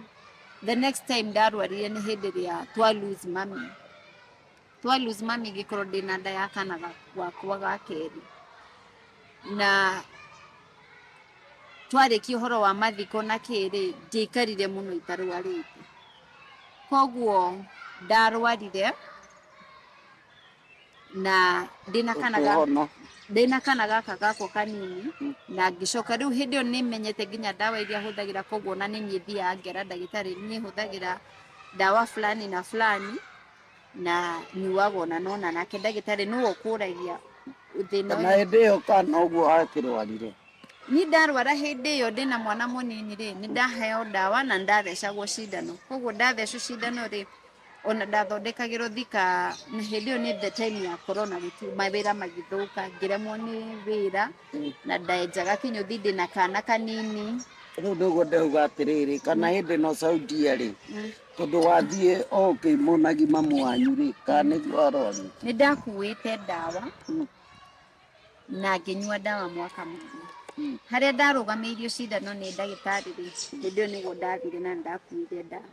the next time ndarwarire nĩ hĩndĩ ĩrĩa twa lose mami. Twa lose mami ngĩkorwo ndĩna nda ya kana gwakwa ga kerĩ, na Twarĩkia ũhoro wa mathiko na kĩrĩ, ndiaikarire mũno itarwarĩte. Koguo ndarwarire na ndĩna kana ga Ũkĩhona. Ndĩna kana gaka gakwa kanini, na ngĩcoka rĩu hĩndĩ ĩyo nĩmenyete nginya ndawa iria hũthagĩra. Koguo ona nĩ niĩ thiaga ngera ndagĩtarĩ, niĩ hũthagĩra ndawa fulani na fulani na nyuaga ona nona, nake ndagĩtarĩ nĩwe ũkũragia thĩna Kana ũyũ. hĩndĩ ĩyo kana ũguo akĩrwarire? Niĩ ndarwara hĩndĩ ĩyo ndĩna mwana mũnini rĩ, nĩ ndaheo ndawa na ndathecagwo cindano. Koguo ndathecwo cindano rĩ, ona ndathondekagĩrwo thika, na hĩndĩ ĩyo nĩ the time ya corona, gũti mawĩra magĩthũka, ngĩremwo nĩ wĩra na ndenjaga kĩnyũthi ndĩna kana kanini. Rĩu nĩguo ndauga atĩrĩrĩ, kana hĩndĩ ĩno Saudia rĩ, tondũ wathiĩ o ũkĩmuonagi mamu wanyu rĩ, kana nĩguo arwarire? Nĩ ndakuĩte ndawa na ngĩnyua ndawa mwaka mũgima. Harĩa ndarũgamĩirio cindano nĩ ndagĩtarĩ rĩ, hĩndĩ ĩyo nĩguo ndathire na ndakuire ndawa,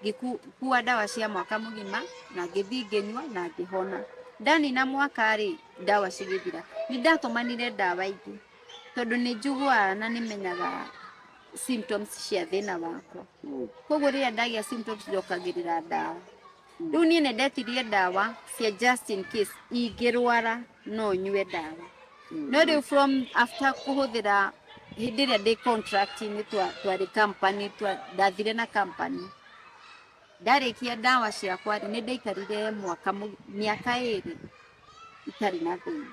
ngĩkua ndawa cia mwaka mũgima na ngĩthiĩ ngĩnyua na ngĩhona. Ndanina mwaka rĩ, ndawa cigĩthira. Nĩ ndatũmanire ndawa ingĩ tondũ nĩ njiguaga na nĩ menyaga symptoms cia thĩna wakwa. Koguo rĩrĩa ndagĩa symptoms, njokagĩrĩra ndawa. Rĩu niĩ nĩ ndetirie ndawa cia just in case ingĩrwara no nyue ndawa. No rĩu from after kũhũthĩra hĩndĩ ĩrĩa ndĩ contract-inĩ, twarĩ company, ndathire na company, ndarĩkia ndawa ciakwa rĩ, nĩ ndaikarire mwaka mĩaka 2 itarĩ na thĩna.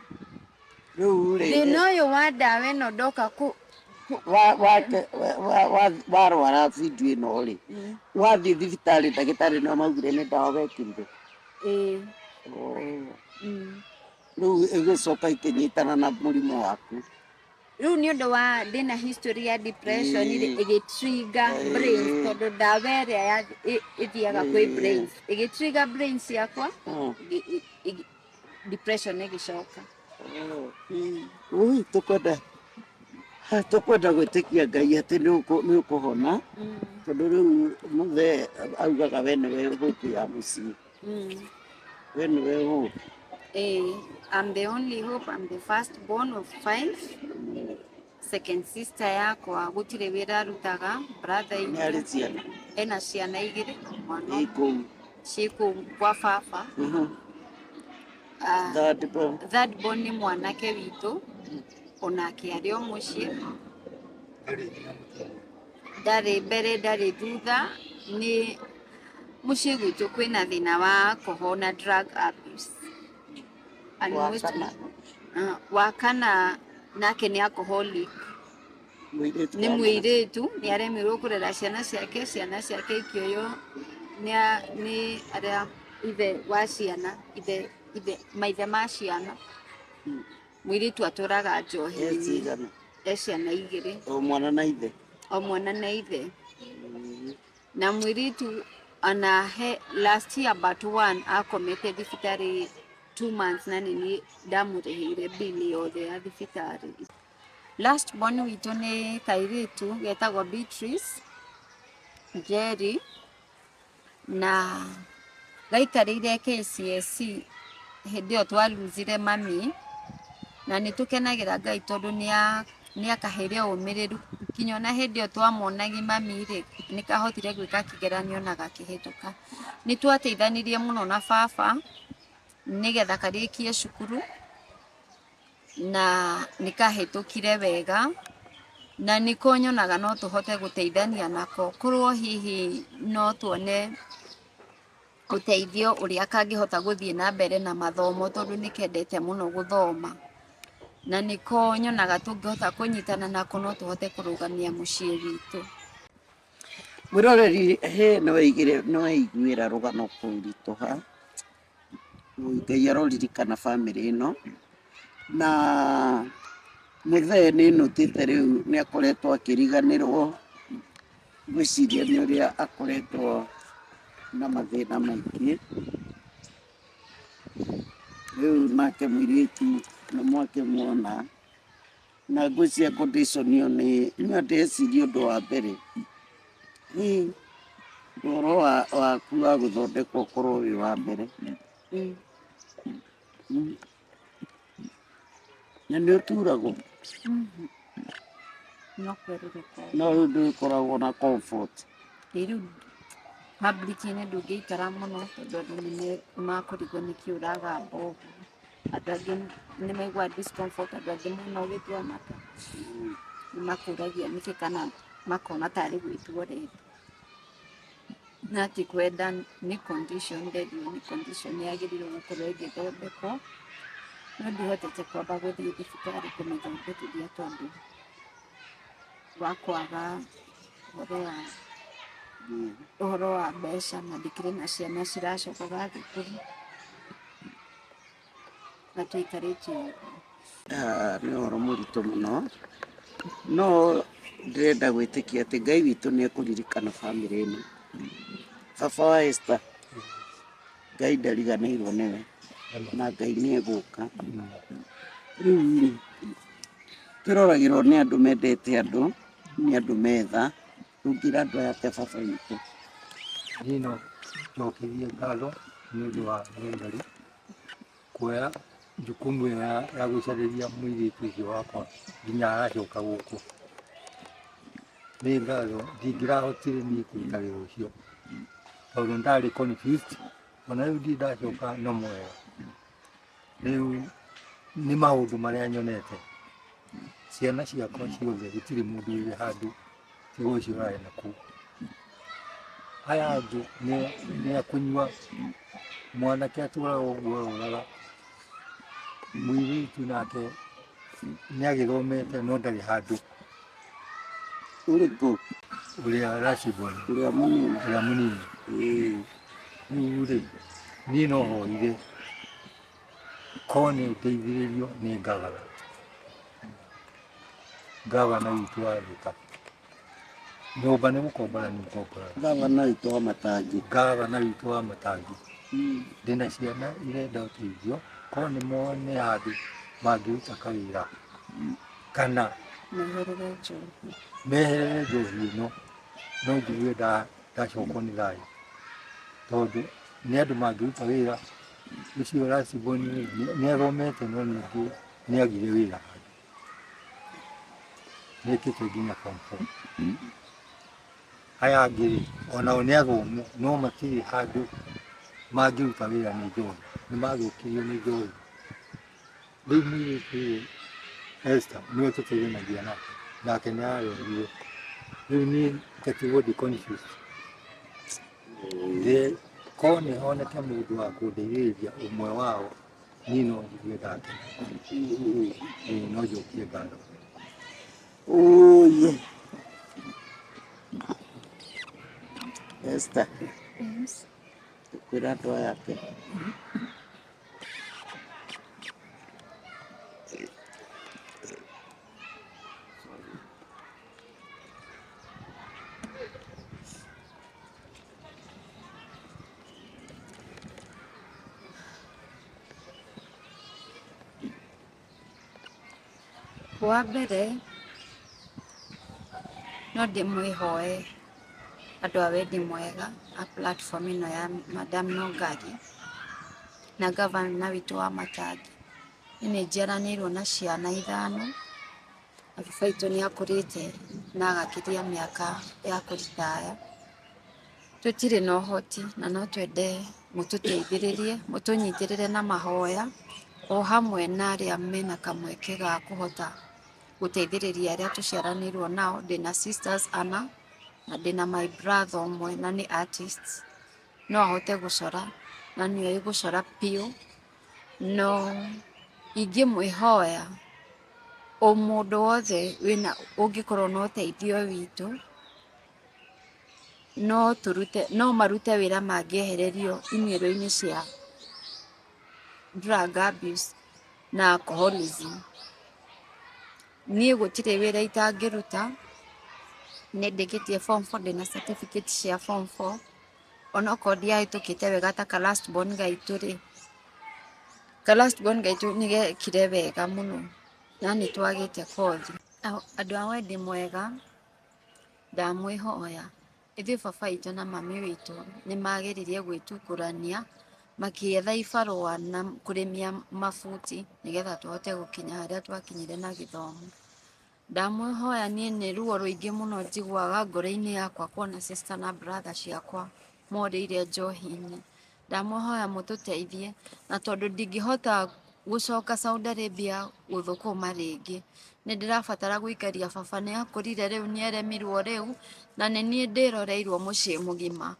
Rĩu rĩ, Thĩna ũyũ wa ndawa ĩno ndoka kũ warwara video ĩno rĩ, wathiĩ thibitarĩ, ndagĩtarĩ no maugire nĩ ndawa wekĩrire? Ĩĩ. Oh. Rĩu ĩgĩcoka ĩkĩnyitana na mũrimũ waku? Rĩu nĩ ũndũ wa ndĩna history ya depression rĩ, ĩgĩ-trigger brains, tondũ ndawa ĩrĩa ĩthiaga kwĩ brains, ĩgĩ-trigger brains yakwa, depression ĩgĩcoka. Ui, tũkwenda gwĩtĩkia Ngai atĩ nĩ ũkũhona, tondũ rĩu mũthee augaga we nĩwe hope ya mũciĩ. We nĩwe hope. I'm the only hope. I'm the first born of five. Second sister yakwa gũtirĩ wĩra arutaga, brother Nĩ arĩ ciana? Ena ciana igĩrĩ, mwana Ĩ kũu? Ciĩ kũu kwa baba. Ah, Third born? Third born nĩ mwanake witũ, onake arĩ o mũciĩ. Ndarĩ nginya mũtumia. Ndarĩ mbere, ndarĩ thutha. Nĩ mũciĩ gwitũ kwĩna thĩna wa alcohol na drug abuse. And Wa most kana? Ah, wa kana nake nĩ alcoholic. Mũirĩtu Nĩ wa mũirĩtu, nĩ aremirwo kũrera ciana ciake, ciana ciake ikĩoywo nĩ arĩa ithe wa ciana, ithe maithe ma ciana. Mũirĩtu atũraga E njohi-inĩ. cigana? E ciana igĩrĩ. O mwana na ithe? O mwana na ithe. Na mũirĩtu ona he last year but one akomete thibitarĩ 2 months, na nĩ ndamũrĩhĩire bill yothe ya thibitarĩ. Last born witũ nĩ kairĩtu getagwo Beatrice Njeri, na gaikarĩire KCSE hĩndĩ ĩyo twaruzire mami, na nĩ tũkenagĩra Ngai tondũ nĩ akaheire ũmĩrĩru nginya ona hĩndĩ ĩyo twamonagi mami rĩ, nĩ kahotire gwĩka kĩgeranio na gakĩhĩtũka. Nĩ twateithanirie mũno na baba nĩgetha karĩkie cukuru, na nĩ kahĩtũkire wega, na nĩko nyonaga no tũhote gũteithania nako korwo hihi no tuone ũteithio ũrĩa kangĩhota gũthiĩ na mbere na mathomo, tondũ nĩ kendete mũno gũthoma, na nĩko nyonaga tũngĩhota kũnyitana nako no tũhote kũrũgamia mũciĩ witũ. Mwĩroreri, he nĩweiguĩra rũgano kũritũha. Ngai aroririkana bamĩrĩ ĩno, na mũthee nĩ nũtĩte rĩu nĩ akoretwo akĩriganĩrwo, ngwĩciria nĩ ũrĩa akoretwo na mathĩna maingĩ. Rĩu nake mũirĩtu nĩ mwakĩmuona, na ngwĩciria condition ĩyo nĩ niĩ ndĩreciria ũndũ wa mbere nĩ ũhoro waku wa gũthondekwo ũkorwo wĩ wa mbere. Na nĩ ũturagwo? No kwerũrũka. No rĩu ndũgĩkoragwo na comfort. Ĩ rĩu public-inĩ ndũngĩikara mũno tondũ andũ nĩ makũrigwo nĩkĩ ũragamba ũguo. Andũ angĩ nĩ maiguaga discomfort, andũ angĩ mona ũgĩtua mata nĩ makũragia nĩkĩ kana makona tarĩ gwĩtua ũretwo. Na ti kwenda, nĩ condition nderirwo nĩ condition yagĩrĩirwo gũkorwo ĩgĩthondekwo, no ndihotete kwamba gũthiĩ thibitarĩ kũmĩthondekithia tondũ wa kwaga ũhoro wa mbeca na ndikĩrĩ na ciana ciracokaga thukuru na tũikarĩte ũguo. Nĩ ũhoro mũritũ mũno, no ndĩrenda gwĩtĩkia atĩ Ngai witũ nĩ ekũririkana bamĩrĩ ĩno. Baba wa Esther, Ngai ndariganĩirwo nĩwe na Ngai nĩ egũka. Rĩu rĩ, twĩroragĩrwo nĩ andũ mendete andũ, nĩ andũ metha, tũngĩra andũ aya atĩa baba witũ? Niĩ no njokerie ngatho nĩ ũndũ wa Ngai kuoya jukumu ĩyo ya gũcarĩria mũirĩtu ũcio wakwa nginya aracoka gũkũ. Nĩ ngatho, ndingĩrahotire niĩ kũruta wĩra ũcio tondũ ndarĩ confused, ona rĩu ndirĩ ndacoka no mwega. Rĩu nĩ maũndũ marĩa nyonete, ciana ciakwa ciothe gũtirĩ mũndũ wĩ handũ tiga ũcio ũrarĩ na kũu. Aya angĩ nĩ a kũnyua, mwanake atũraga ũguo aroraga, mũirĩtu nake nĩ agĩthomete no ndarĩ handũ. Ũrĩkũ? Ũrĩa Rashibon. Ũrĩa mũnini. Ũrĩa mũnini. Rĩu rĩ, niĩ no hoire korwo nĩ ndeithĩrĩrio nĩ ngavana, ngavana witũ wa Thika. Nyũmba nĩ gũkombora nĩ ngomboraga. Ngavana witũ wa Matangi. Ngavana witũ wa Matangi. Ndĩna ciana irenda ũteithio, korwo nĩ mone handũ mangĩruta kawĩra kana meherere njohi. Meherere njohi ĩno, no njigue ndacokwo nĩ thayũ, tondũ nĩ andũ mangĩruta wĩra. Ũcio Rashiboni nĩ athomete no ningĩ nĩ agire wĩra handũ, nĩ ekĩte nginya form four. Aya angĩ rĩ, onao nĩ athomu no matirĩ handũ mangĩruta wĩra nĩ njohi, nĩ mathũkirio nĩ njohi. Rĩu mũirĩtu ũyũ Esther nĩwe tũteithanagia nake, nake nĩ ararorire. Rĩu niĩ ngatigwo ndĩ confused. Korwo nĩ honeke mũndũ wa kũndeithĩrĩria ũmwe wao, niĩ no njigue ndakena. Ĩĩ no njokie ngatho. Ũũi. Esther, ũkwĩra andũ aya atĩa? Wa mbere no ndĩmwĩhoe andũ a wendi mwega a platform ĩno ya Madam Nongari na gavana witũ wa Matangi. Niĩ nĩ njiaranĩirwo na ciana 5 na baba witũ nĩ akũrĩte na agakĩria mĩaka ya kũritaya. Tũtirĩ na ũhoti na no twende mũtũteithĩrĩrie, mũtũnyitĩrĩre na mahoya o hamwe na arĩa mena kamweke ga kũhota gũteithĩrĩria arĩa tũciaranĩirwo nao. Ndĩna sisters ana na ndĩna my brother ũmwe na nĩ artist, no ahote gũcora na nĩ oĩ gũcora biũ, no ingĩmwĩhoya o mũndũ wothe wĩna ũngĩkorwo na ũteithio witũ no tũrute, no marute wĩra mangĩehererio iniũrũ-inĩ cia drug abuse na alcoholism. Niĩ gũtirĩ wĩra itangĩruta, nĩ ndĩkĩtie form 4, ndĩna certificate cia form 4, onokorwo ndiahĩtũkĩte wega ta ka last born gaitũ rĩ, ka last born gaitũ nĩ gekire wega mũno na nĩ twagĩte kothi. Andũ a wendi mwega ndamwĩhoya, ithuĩ baba witũ na mami witũ nĩ mageririe gwĩtukũrania makĩetha ibarũa na kũrĩmia mabuti nĩgetha tũhote gũkinya harĩa twakinyire na gĩthomo. Ndamwĩhoya niĩ nĩ ruo rũingĩ mũno njiguaga ngoro-inĩ yakwa kuona sister na brother ciakwa morĩire njohi-inĩ. Ndamwĩhoya mũtũteithie na tondũ ndingĩhota gũcoka Saudi Arabia gũthũkũma rĩngĩ, nĩ ndĩrabatara gũikaria baba, nĩ akũrire rĩu, nĩ aremirwo rĩu, na nĩ niĩ ndĩroreirwo mũciĩ mũgima.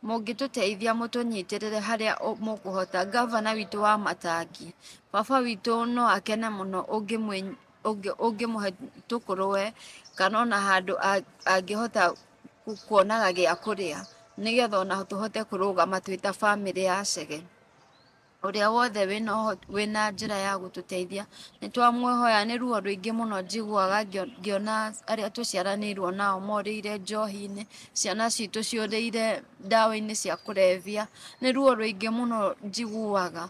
Mũngĩtũteithia mũtũnyitĩrĩre harĩa mũkũhota, ngavana witũ wa Matangi, baba witũ no akene mũno ũngĩmũhe tũkũrũwe kana ona handũ angĩhota kuonaga gĩa kũrĩa, nĩgetha ona tũhote kũrũgama twĩ ta bamĩrĩ ya Chege. Ũrĩa wothe wĩna njĩra ya gũtũteithia nĩ twamwĩhoya. Nĩ ruo rũingĩ mũno njiguaga ngĩona arĩa tũciaranĩirwo nao morĩire njohi-inĩ, ciana citũ ciũrĩire ndawa-inĩ cia kũrebia. Nĩ ruo rũingĩ mũno njiguaga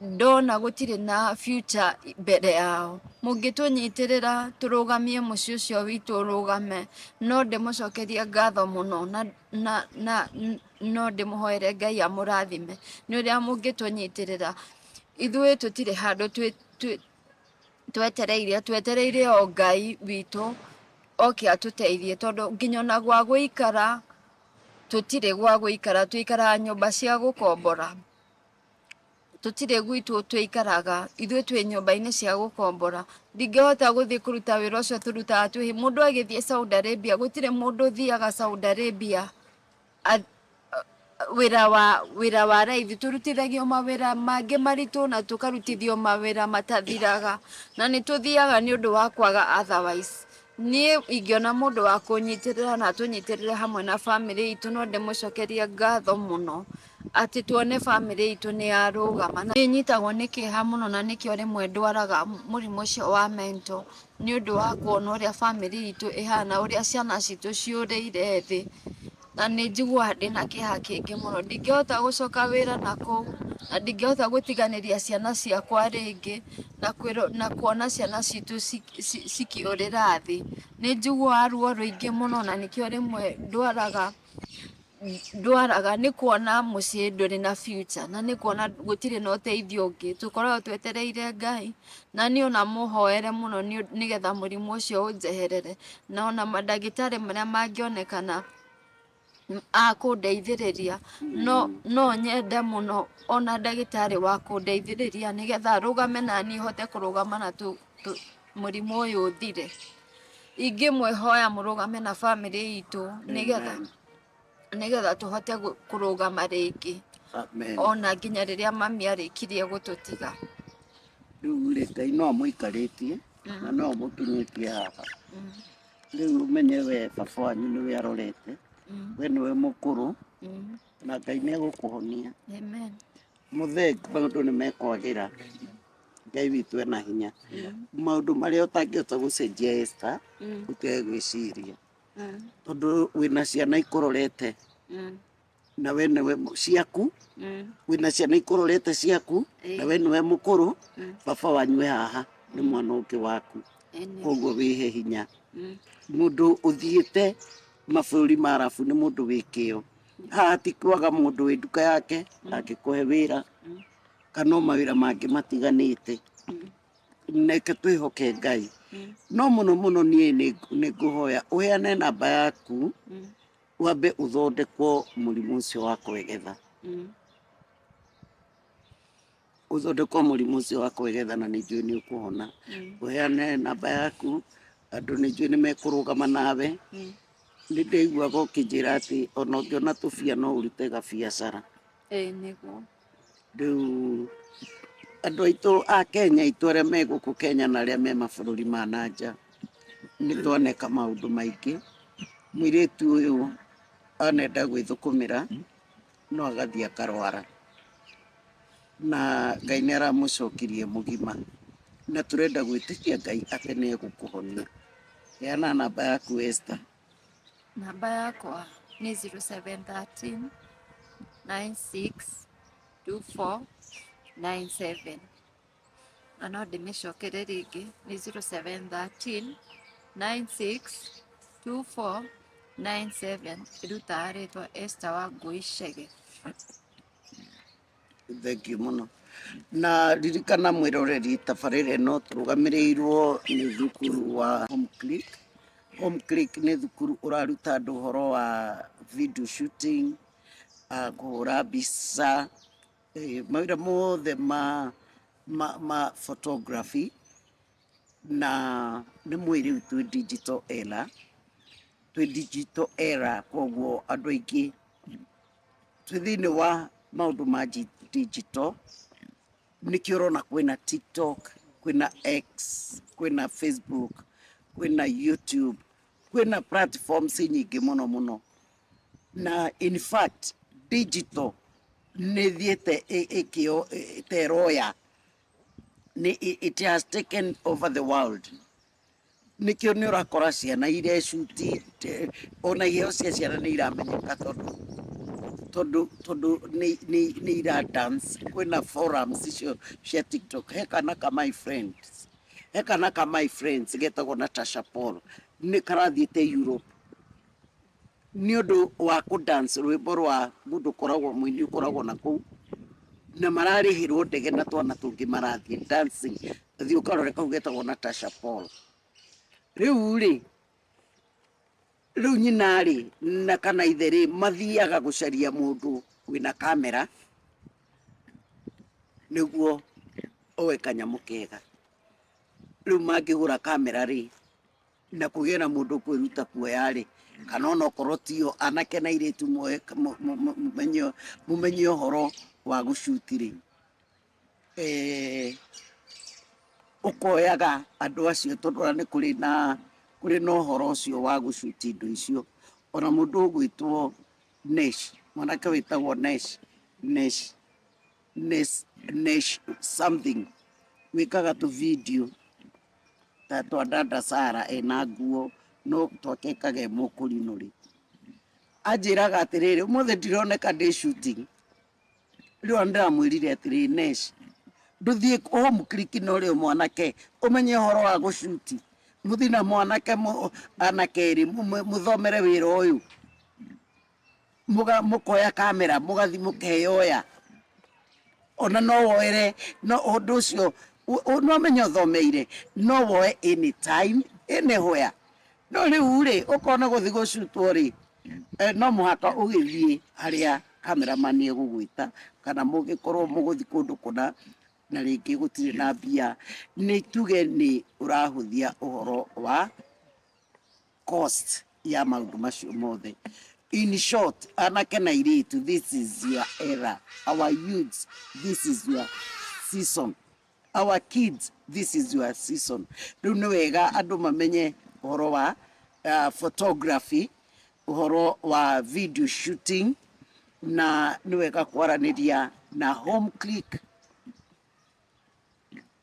ndona gũtirĩ na future mbere yao. Mũngĩtũnyitĩrĩra tũrũgamie mũciĩ ũcio witũ ũrũgame, no ndĩmũcokerie ngatho mũno na no ndĩmũhoere Ngai amũrathime nĩ ũrĩa mũngĩtũnyitĩrĩra. Ithuĩ tũtirĩ handũ twetereire, twetereire o Ngai witũ oke atũteithie, tondũ nginya ona gwa gũikara tũtirĩ gwa gũikara, tũikaraga nyũmba cia gũkombora, tũtirĩ gwitũ tũikaraga, ithuĩ twĩ nyũmba-inĩ cia gũkombora. Ndingĩhota gũthiĩ kũruta wĩra ũcio tũrutaga twĩ mũndũ agĩthiĩ Saudi Arabia, gũtirĩ mũndũ ũthiaga Saudi Arabia wĩra wa raithi, tũrutithagio mawĩra mangĩ maritũ na tũkarutithio mawĩra matathiraga, na nĩ tũthiaga nĩ ũndũ wa kwaga otherwise. Niĩ ingĩona mũndũ wa kũnyitĩrĩra na atũnyitĩrĩre hamwe na bamĩrĩ itũ, no ndĩmũcokerie ngatho mũno atĩ tuone bamĩrĩ itũ nĩ yarũgama. Nĩ nyitagwo nĩ kĩeha mũno na nĩkĩo rĩmwe ndwaraga mũrimũ ũcio wa mental, nĩ ũndũ wa kuona ũrĩa bamĩrĩ itũ ĩhana, ũrĩa ciana citũ ciũrĩire thĩ, na nĩ njiguaga ndĩna kĩeha kĩingĩ mũno. Ndingĩhota gũcoka wĩra nakũu na ndingĩhota gũtiganĩria ciana ciakwa rĩngĩ na kuona ciana citũ cikĩũrĩra thĩ. Nĩ njiguaga ruo rũingĩ mũno na nĩkĩo rĩmwe ndwaraga nĩ kuona mũciĩ ndũrĩ na future na nĩ kuona gũtirĩ na ũteithio ũngĩ. Tũkoragwo twetereire Ngai na niĩ ona mũhoere mũno nĩgetha mũrimũ ũcio ũnjeherere, na ona mandagĩtarĩ marĩa mangĩonekana a kũndeithĩrĩria, no nyende mũno ona ndagĩtarĩ wa kũndeithĩrĩria nĩgetha arũgame na niĩ hote kũrũgama na mũrimũ ũyũ ũthire. Ingĩmwĩhoya mũrũgame na bamĩrĩ itũ nĩgetha tũhote kũrũgama rĩngĩ. Amen. Ona nginya rĩrĩa mami arĩkirie gũtũtiga. Rĩu rĩ, Ngai no amũikarĩtie na no amũkinyĩtie haha. Rĩu ũmenye we baba wanyu nĩwe arorete, we nĩwe mũkũrũ, na Ngai nĩ egũkũhonia. Amen. Mũthee, maũndũ nĩ mekwagĩra. Ngai witũ ena hinya. Maũndũ marĩa ũtangĩhota gũcenjia, Esther, ũtige gwĩciria, tondũ wĩna ciana ikũrorete na we nĩwe ciaku, wĩna ciana ikũrorete ciaku na we nĩwe mũkũrũ. Baba wanyu e haha nĩ mwana ũngĩ waku, koguo wĩhe hinya. Mũndũ ũthiĩte mabũrũri ma arabu nĩ mũndũ wĩ kĩo. Haha ti kwaga mũndũ wĩ nduka yake angĩkũhe wĩra kana o mawĩra mangĩ matiganĩte. Neke twĩhoke Ngai. No mũno mũno niĩ nĩ ngũhoya ũheane namba yaku, wambe ũthondekwo mũrimũ ũcio wa kwegetha, ũthondekwo mũrimũ ũcio wa kwegetha, na nĩ njũĩ nĩ ũkũhona. Ũheane namba yaku, andũ nĩ njũĩ nĩ mekũrũgama nawe. Nĩ ndĩiguaga ũkĩnjĩra atĩ ona ũngĩona tũbia no ũrute gabiacara. Ĩĩ, nĩguo. Rĩu andũ aitũ a Kenya aitũ arĩa me gũkũ Kenya na arĩa me mabũrũri ma na nja, nĩ twaneka maũndũ maingĩ. Mũirĩtu ũyũ anenda gwĩthũkũmĩra no agathiĩ akarwara, na Ngai nĩ aramũcokirie mũgima, na tũrenda gwĩtĩkia Ngai atĩ nĩ egũkũhonia. Heana namba yaku, Esther. Namba yakwa nĩ 0713 96 24 97, na no ndĩmĩcokere rĩngĩ, nĩ 0713 96 24 97. Ĩrutaga rĩtwa Esther Wangũi Chege. Thank you mũno. Na ririkana mwĩroreri tabarĩra ĩno tũrũgamĩrĩirwo nĩ thukuru wa Home Click. Home Click nĩ thukuru ũraruta andũ ũhoro wa video shooting, kũhũra mbica, mawĩra mothe ma photography. Na nĩ mwĩ rĩu twĩ digital era, twĩ digital era, koguo andũ aingĩ twĩ thĩinĩ wa maũndũ ma digital. Nĩkĩo ũrona kwĩna TikTok, kwĩna X, kwĩna Facebook, kwĩna YouTube, kwĩna platforms nyingĩ mũno mũno. Na in fact digital nĩ ĩthiĩte ĩkĩo ĩteroya, nĩ it has taken over the world. Nĩkĩo nĩ ũrakora ciana irecuti, ona iheo cia ciana nĩ iramenyeka tondũ nĩ ira dance. Kwĩna forums icio cia TikTok. He kana ka my friends, he kana ka my friends getagwo Natasha Paul, nĩ karathiĩte Europe nĩ ũndũ wa kũ dance rwĩmbo rwa mũndũ ũkoragwo mũini ũkoragwo na kũu, na mararĩhĩrwo ndege na twana tũngĩ marathiĩ dancing. Thiĩ ũkarore kau getagwo Natasha Paul. Rĩu rĩ, rĩu nyina rĩ na kana ithe rĩ mathiaga gũcaria mũndũ wĩna kamera nĩguo oe kanyamũ kega. Rĩu mangĩgũra kamera rĩ, na kũgĩe na mũndũ ũkwĩruta kuoya rĩ, kana ona okorwo tio, anake na airĩtu mũmenye ũhoro wa gũcuti rĩ, ũkoyaga andũ acio tondũ ona nĩ kũrĩ na ũhoro ũcio wa gũcuti indo icio. Ona mũndũ ũgwĩtwo Nesh, mwanake wĩtagwo Nesh, Nesh, Nesh, Nesh something, wĩkaga tũ video ta twa dada Sara ena nguo no twakekaga e mũkũrinũ rĩ, anjĩraga atĩrĩrĩ, ũmũthĩ ndironeka ndĩ shooting. Rĩu ona ndĩramwĩrire atĩrĩrĩ, Nesh, ndũthiĩ Home Click na ũrĩa mwanake ũmenye ũhoro wa gũcuti, mũthiĩ na mwanake anake erĩ mũthomere wĩra ũyũ, mũkoya kamera mũgathiĩ mũkeyoya. Ona no woere no ũndũ ũcio no menye ũthomeire, no woe anytime anywhere. No rĩu rĩ, ũkona gũthiĩ gũcutwo rĩ, no mũhaka ũgĩthiĩ harĩa cameraman egũgwĩta, kana mũngĩkorwo mũgũthiĩ kũndũ kũna na rĩngĩ gũtirĩ na mbia, nĩ tuge nĩ ũrahũthia ũhoro wa cost ya maũndũ macio mothe. In short, anake na airĩtu, this is your era. Our youths, this is your season. Our kids, this is your season. Rĩu nĩ wega andũ mamenye ũhoro wa photography, ũhoro wa video shooting, na nĩ wega kwaranĩria na Home Click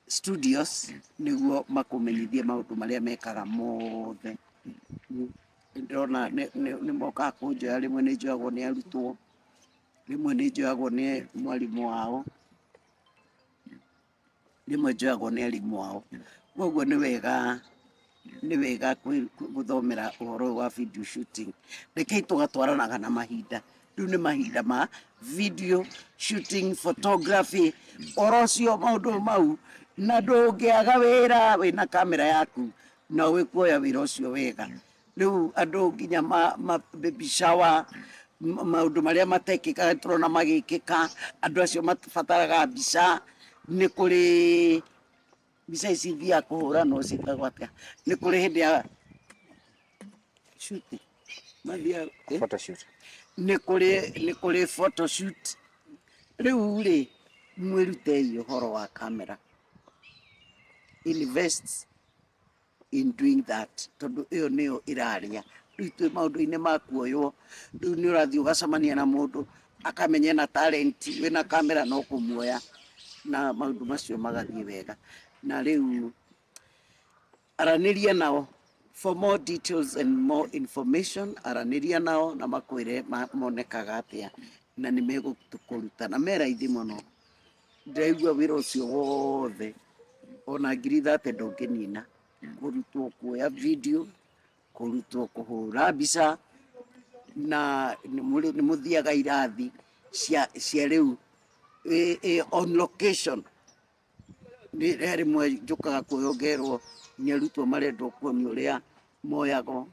Studios nĩguo makũmenyithie maũndũ marĩa mekaga mothe. Ndĩrona nĩ mokaga kũnjoya, rĩmwe nĩ njoyagwo nĩ arutwo, rĩmwe nĩ njoyagwo nĩ mwarimũ wao, rĩmwe njoyagwo nĩ arimũ ao. Koguo nĩ wega gũthomera ũhoro ũyũ wa video shooting. Rekei tũgatwaranaga na mahinda. Rĩu nĩ mahinda ma video shooting, photography, ũhoro ũcio maũndũ mau, na ndũngĩaga wĩra wĩna kamera yaku na ũĩ kuoya wĩra ũcio wega. Rĩu andũ nginya ma baby shower, maũndũ marĩa matekĩkaga tũrona magĩkĩka, andũ acio mabataraga mbica. Nĩ kũrĩ mbica ici ithiaga kũhũranwo ciĩtagwo atĩa? Nĩ kũrĩ hĩndĩ ya shooting mathiaga, Photoshoot. Nĩ kũrĩ photoshoot. Rĩu rĩ, mwĩrutei ũhoro wa kamera, invest in doing that, tondũ ĩyo nĩyo ĩrarĩa. Rĩu twĩ maũndũ-inĩ ma kuoywo, rĩu nĩ ũrathiĩ ũgacemania na mũndũ akamenya ena talent, wĩna kamera no kũmuoya, na maũndũ macio magathiĩ wega. Na rĩu aranĩria nao for more details and more information, aranĩria nao na makwĩre monekaga atĩa, na nĩ megũkũruta na me raithi mũno. Ndĩraigua wĩra ũcio wothe ona 30,000 ndũngĩnina, kũrutwo kuoya video, kũrutwo kũhũra mbica, na nĩ mũthiaga irathi cia rĩu On location nĩ he rĩmwe njũkaga kuoywo ngerwo nĩ arutwo marendwo kuonio ũrĩa moyagwo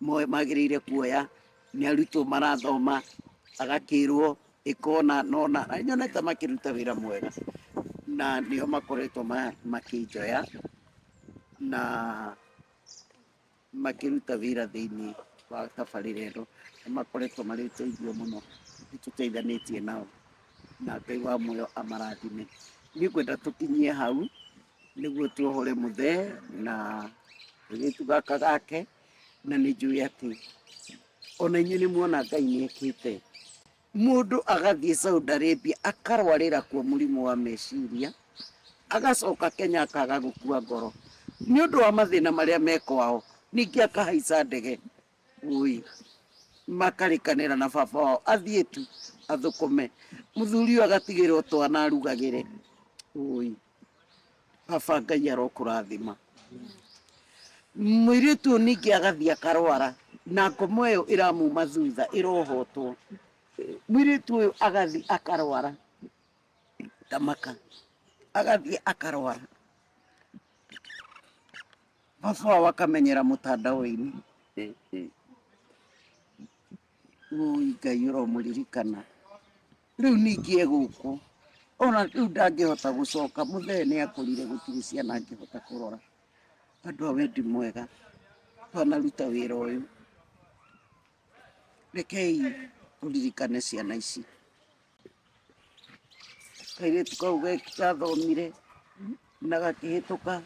magĩrĩire kuoya nĩ arutwo marathoma agakĩrwo ĩkona nona na nyonete makĩruta wĩra mwega na nĩo makoretwo makĩnjoya na makĩruta wĩra thĩinĩ wa tabarĩra ĩno na makoretwo marĩ ũteithio mũno nĩ tũteithanĩtie nao na Ngai wa muoyo amarathime. Niĩ ngwenda tũkinyie hau nĩguo tuohore mũthee na kairĩtu gaka gake na nĩ njũĩ atĩ ona inyuĩ nĩ muona Ngai nĩ ekĩte. Mũndũ agathiĩ Saudi Arabia akarwarĩra kuo mũrimũ wa meciria agacoka Kenya akaga gũkua ngoro nĩ ũndũ wa mathĩna marĩa me kwao ningĩ akahaica ndege ui makarĩkanĩra na baba wao athiĩ tu athũkũme mũthuri ũyũ agatigĩrwo twana arugagĩre ui baba Ngai arokũrathima. Mũirĩtu ũyũ ningĩ agathiĩ akarwara na ngomo ĩyo ĩramuma thutha ĩrohotwo mũirĩtu ũyũ agathiĩ akarwara tamaka agathiĩ akarwara baba wao akamenyera mũtandao-inĩ ui Ngai ũromũririkana rĩu ningĩ e gũkũ ona rĩu ndangĩhota gũcoka mũthee nĩ akũrire gũtirĩ ciana angĩhota kũrora andũ a wendi mwega twanaruta wĩra ũyũ rekei tũririkane ciana ici kairĩtu kau gathomire na gakĩhĩtũka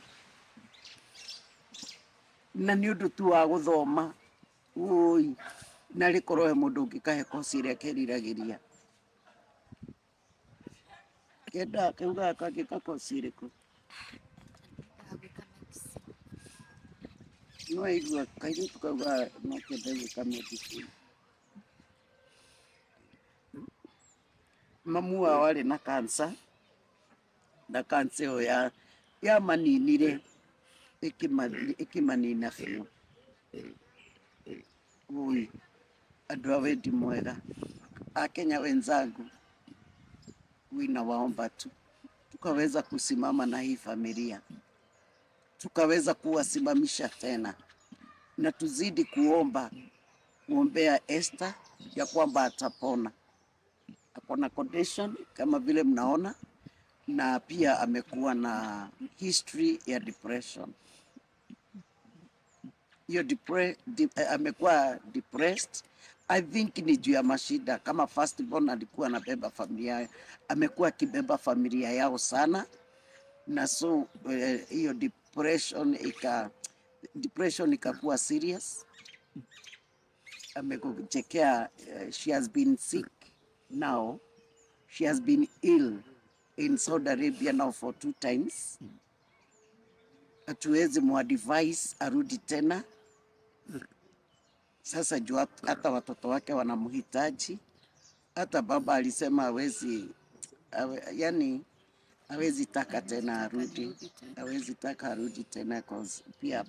na nĩ ũndũ tu wa gũthoma ui na rĩkorwo he mũndũ ũngĩkahe koci ĩrĩa keriragĩria kenda kaugaga kangĩka koci ĩrĩkũ no aigua kairĩtu kaugaga no kende gwĩka medicine. Mamu wao arĩ na cancer na cancer ĩyo yamaninire ĩkĩmanina biũ. Ui andũ a wendi mwega Akenya wenzangu nawaomba tu tukaweza kusimama na hii familia tukaweza kuwasimamisha tena na tuzidi kuomba kuombea Esther ya kwamba atapona. Ako na condition kama vile mnaona, na pia amekuwa na history ya depression. Hiyo amekuwa depressed. I think ni juu ya mashida. Kama first born alikuwa anabeba familia, amekuwa akibeba familia yao sana, na so hiyo depression ikakuwa serious. Amekuchekea, she has been sick now, she has been ill in Saudi Arabia now for 2 times. Hatuwezi muadvise arudi tena sasa juu hata watoto wake wanamhitaji. Hata baba alisema hawezi, yani hawezi taka tena arudi, hawezi taka arudi tena cause pia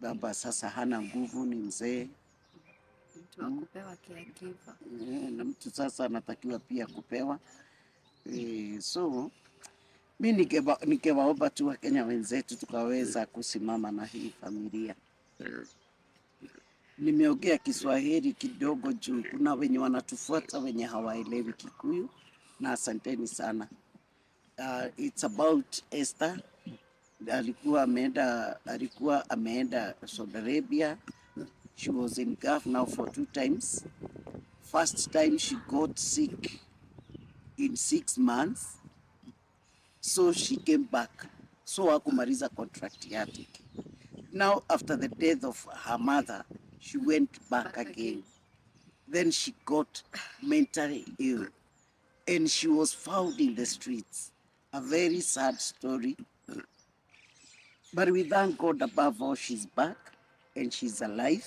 baba sasa hana nguvu, ni mzee. Mtu wa kupewa caregiver. Na mtu sasa anatakiwa pia kupewa. So mi ningewaomba tu Wakenya wenzetu tukaweza kusimama na hii familia. Nimeongea Kiswahili kidogo juu kuna wenye wanatufuata wenye hawaelewi Kikuyu, na asanteni sana. It's about Esther. Alikuwa ameenda Saudi Arabia. She was in Gulf now for 2 times. First time she got sick in 6 months, so she came back. So hakumaliza contract yake. Now after the death of her mother, she went back again. Then she got mentally ill and she was found in the streets. A very sad story. But we thank God above all she's back and she's alive.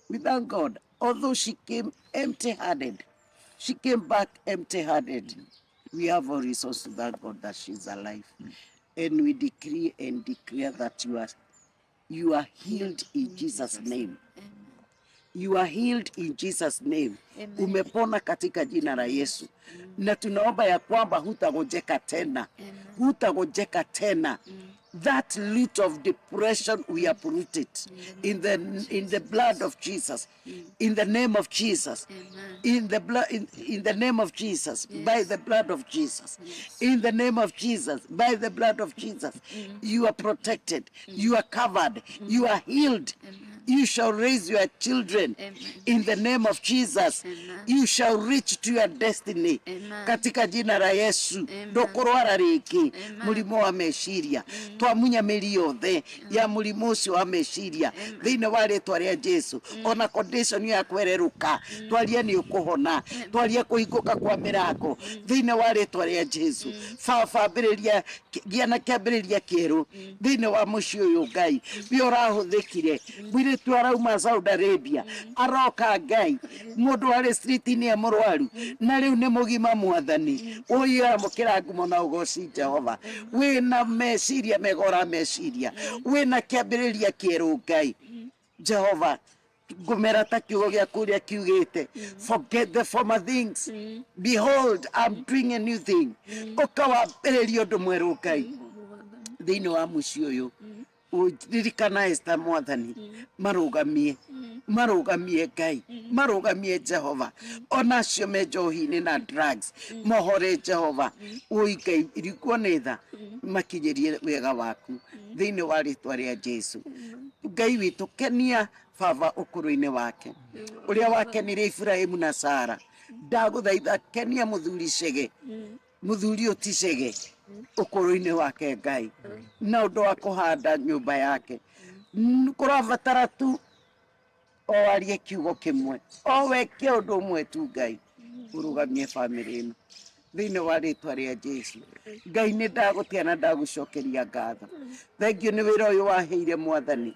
We thank God. Although she came empty-handed, she came back empty-handed. We have all reasons to thank God that she's alive. And we decree and declare that you are healed in Jesus' name. You are healed in Jesus name. Amen. Umepona katika jina la Yesu. Na tunaomba ya kwamba hutagonjeka tena. Amen. Hutagonjeka tena. That root of depression, we uproot it in the blood of Jesus, in the name of Jesus, Amen. in the blood, in the name of Jesus, by the blood of Jesus, in the name of Jesus, by the blood of Jesus. You are protected, you are covered, you are healed. You shall raise your children Amen. in the name of Jesus. Amen. You shall reach to your destiny. Amen. Katika jina la Yesu Amen. ndũkũrwara rĩngĩ Amen. mũrimũ wa meciria twamunya mĩri yothe ya mũrimũ ũcio wa meciria thĩinĩ wa rĩtwa rĩa Jesu. Ona condition ya kwererũka, twarie nĩ ũkũhona, twarie kũhingũka kwa mĩrango thĩinĩ wa rĩtwa rĩa Jesu. Baba, ambĩrĩria, gĩa na kĩambĩrĩria kĩerũ thĩinĩ wa mũciĩ ũyũ. Ngai we ũrahũthĩkire, mũirĩtu arauma Saudi Arabia aroka, Ngai, mũndũ warĩ street-inĩ e mũrwaru na rĩu nĩ mũgima. Mwathani ũyũ, amũkĩra ngumo na ũgoci. Jehova, wĩna meciria mega, ũrameciria wĩna kĩambĩrĩria kĩerũ. Ngai Jehova, ngũmera ta kiugo gĩaku ũrĩa kiugĩte, "Forget the former things, behold, I'm doing a new thing." Ũka wambĩrĩria ũndũ mwerũ, Ngai, thĩinĩ wa mũciĩ ũyũ. Ririkana Esther, Mwathani, marũgamie, marũgamie, Ngai, marũgamie, Jehova. Ona acio me njohi-inĩ na drugs, mohore, Jehova. Ũi Ngai, irikuo nĩ tha, makinyĩrie wega waku thĩinĩ wa rĩtwa rĩa Jesu. Ngai witũ, kenia baba ũkũrũ-inĩ wake ũrĩa wakenirie Ibrahimu na Sara. Ndagũthaitha, kenia mũthuri Cege, mũthuri ũticege ũkũrũ-inĩ wake, Ngai, na ũndũ wa kũhanda nyũmba yake. Kũrabatara tu o arie kiugo kĩmwe, o weke ũndũ ũmwe tu, Ngai, ũrũgamie bamĩrĩ ĩno thĩinĩ wa rĩtwa rĩa Jesu. Ngai, nĩ ndagũtia na ndagũcokeria ngatho. Thengiũ nĩ wĩra ũyũ waheire. Mwathani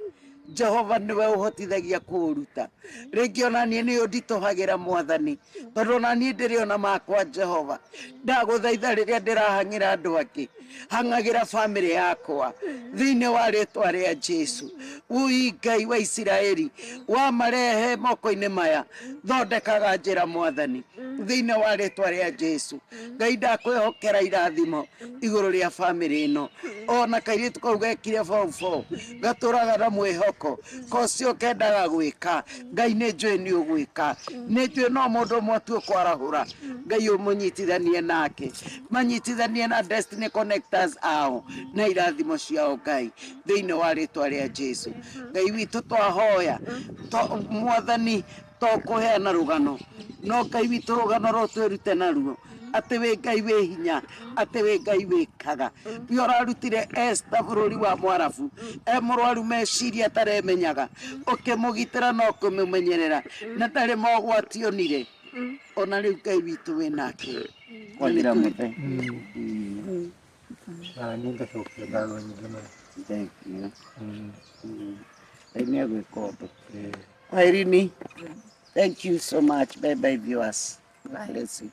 Jehova, nĩwe ũhotithagia kũũruta. Rĩngĩ ona niĩ nĩ ũnditũhagĩra, Mwathani, tondũ ona niĩ ndĩrĩ ona makwa. Jehova, ndagũthaitha, rĩrĩa ndĩrahang'ĩra andũ angĩ, hang'agĩra bamĩrĩ yakwa thĩinĩ wa rĩtwa rĩa Jesu. Ũi Ngai wa Isiraeli, wamarehe moko-inĩ maya, thondekaga njĩra, Mwathani, thĩinĩ wa rĩtwa rĩa Jesu. Ngai, ndakwĩhokera irathimo igũrũ rĩa bamĩrĩ ĩno. Ona kairĩtu kau gekire form 4 gatũraga na mwĩhoko kocio kendaga gwĩka. Ngai, nĩ njũĩ nĩ ũgwĩka, nĩ njũĩ no mũndũ ũmwe tu ũkwarahũra. Ngai, ũmũnyitithanie nake, manyitithanie na destiny connectors ao na irathimo ciao, Ngai, thĩinĩ wa rĩtwa rĩa Jesu. Ngai witũ, twahoya Mwathani, to kũheana rũgano, no Ngai witũ, rũgano rũu twĩrute naruo atĩ wĩ Ngai wĩ hinya, atĩ wĩ Ngai wĩkaga. We ũrarutire Esther bũrũri wa Mwarabu e mũrwaru meciria ataremenyaga, ũkĩmũgitĩra na ũkĩmũmenyerera na ndarĩ mogwati onire. Ona rĩu, Ngai witũ, wĩ nake. Kwathira mũthe. Na niĩ ngacokia ngatho nyingĩ mũno. Thank you. Ngai nĩ egwĩka ũndũ. Irene, thank you so much. Bye bye, viewers. God bless you.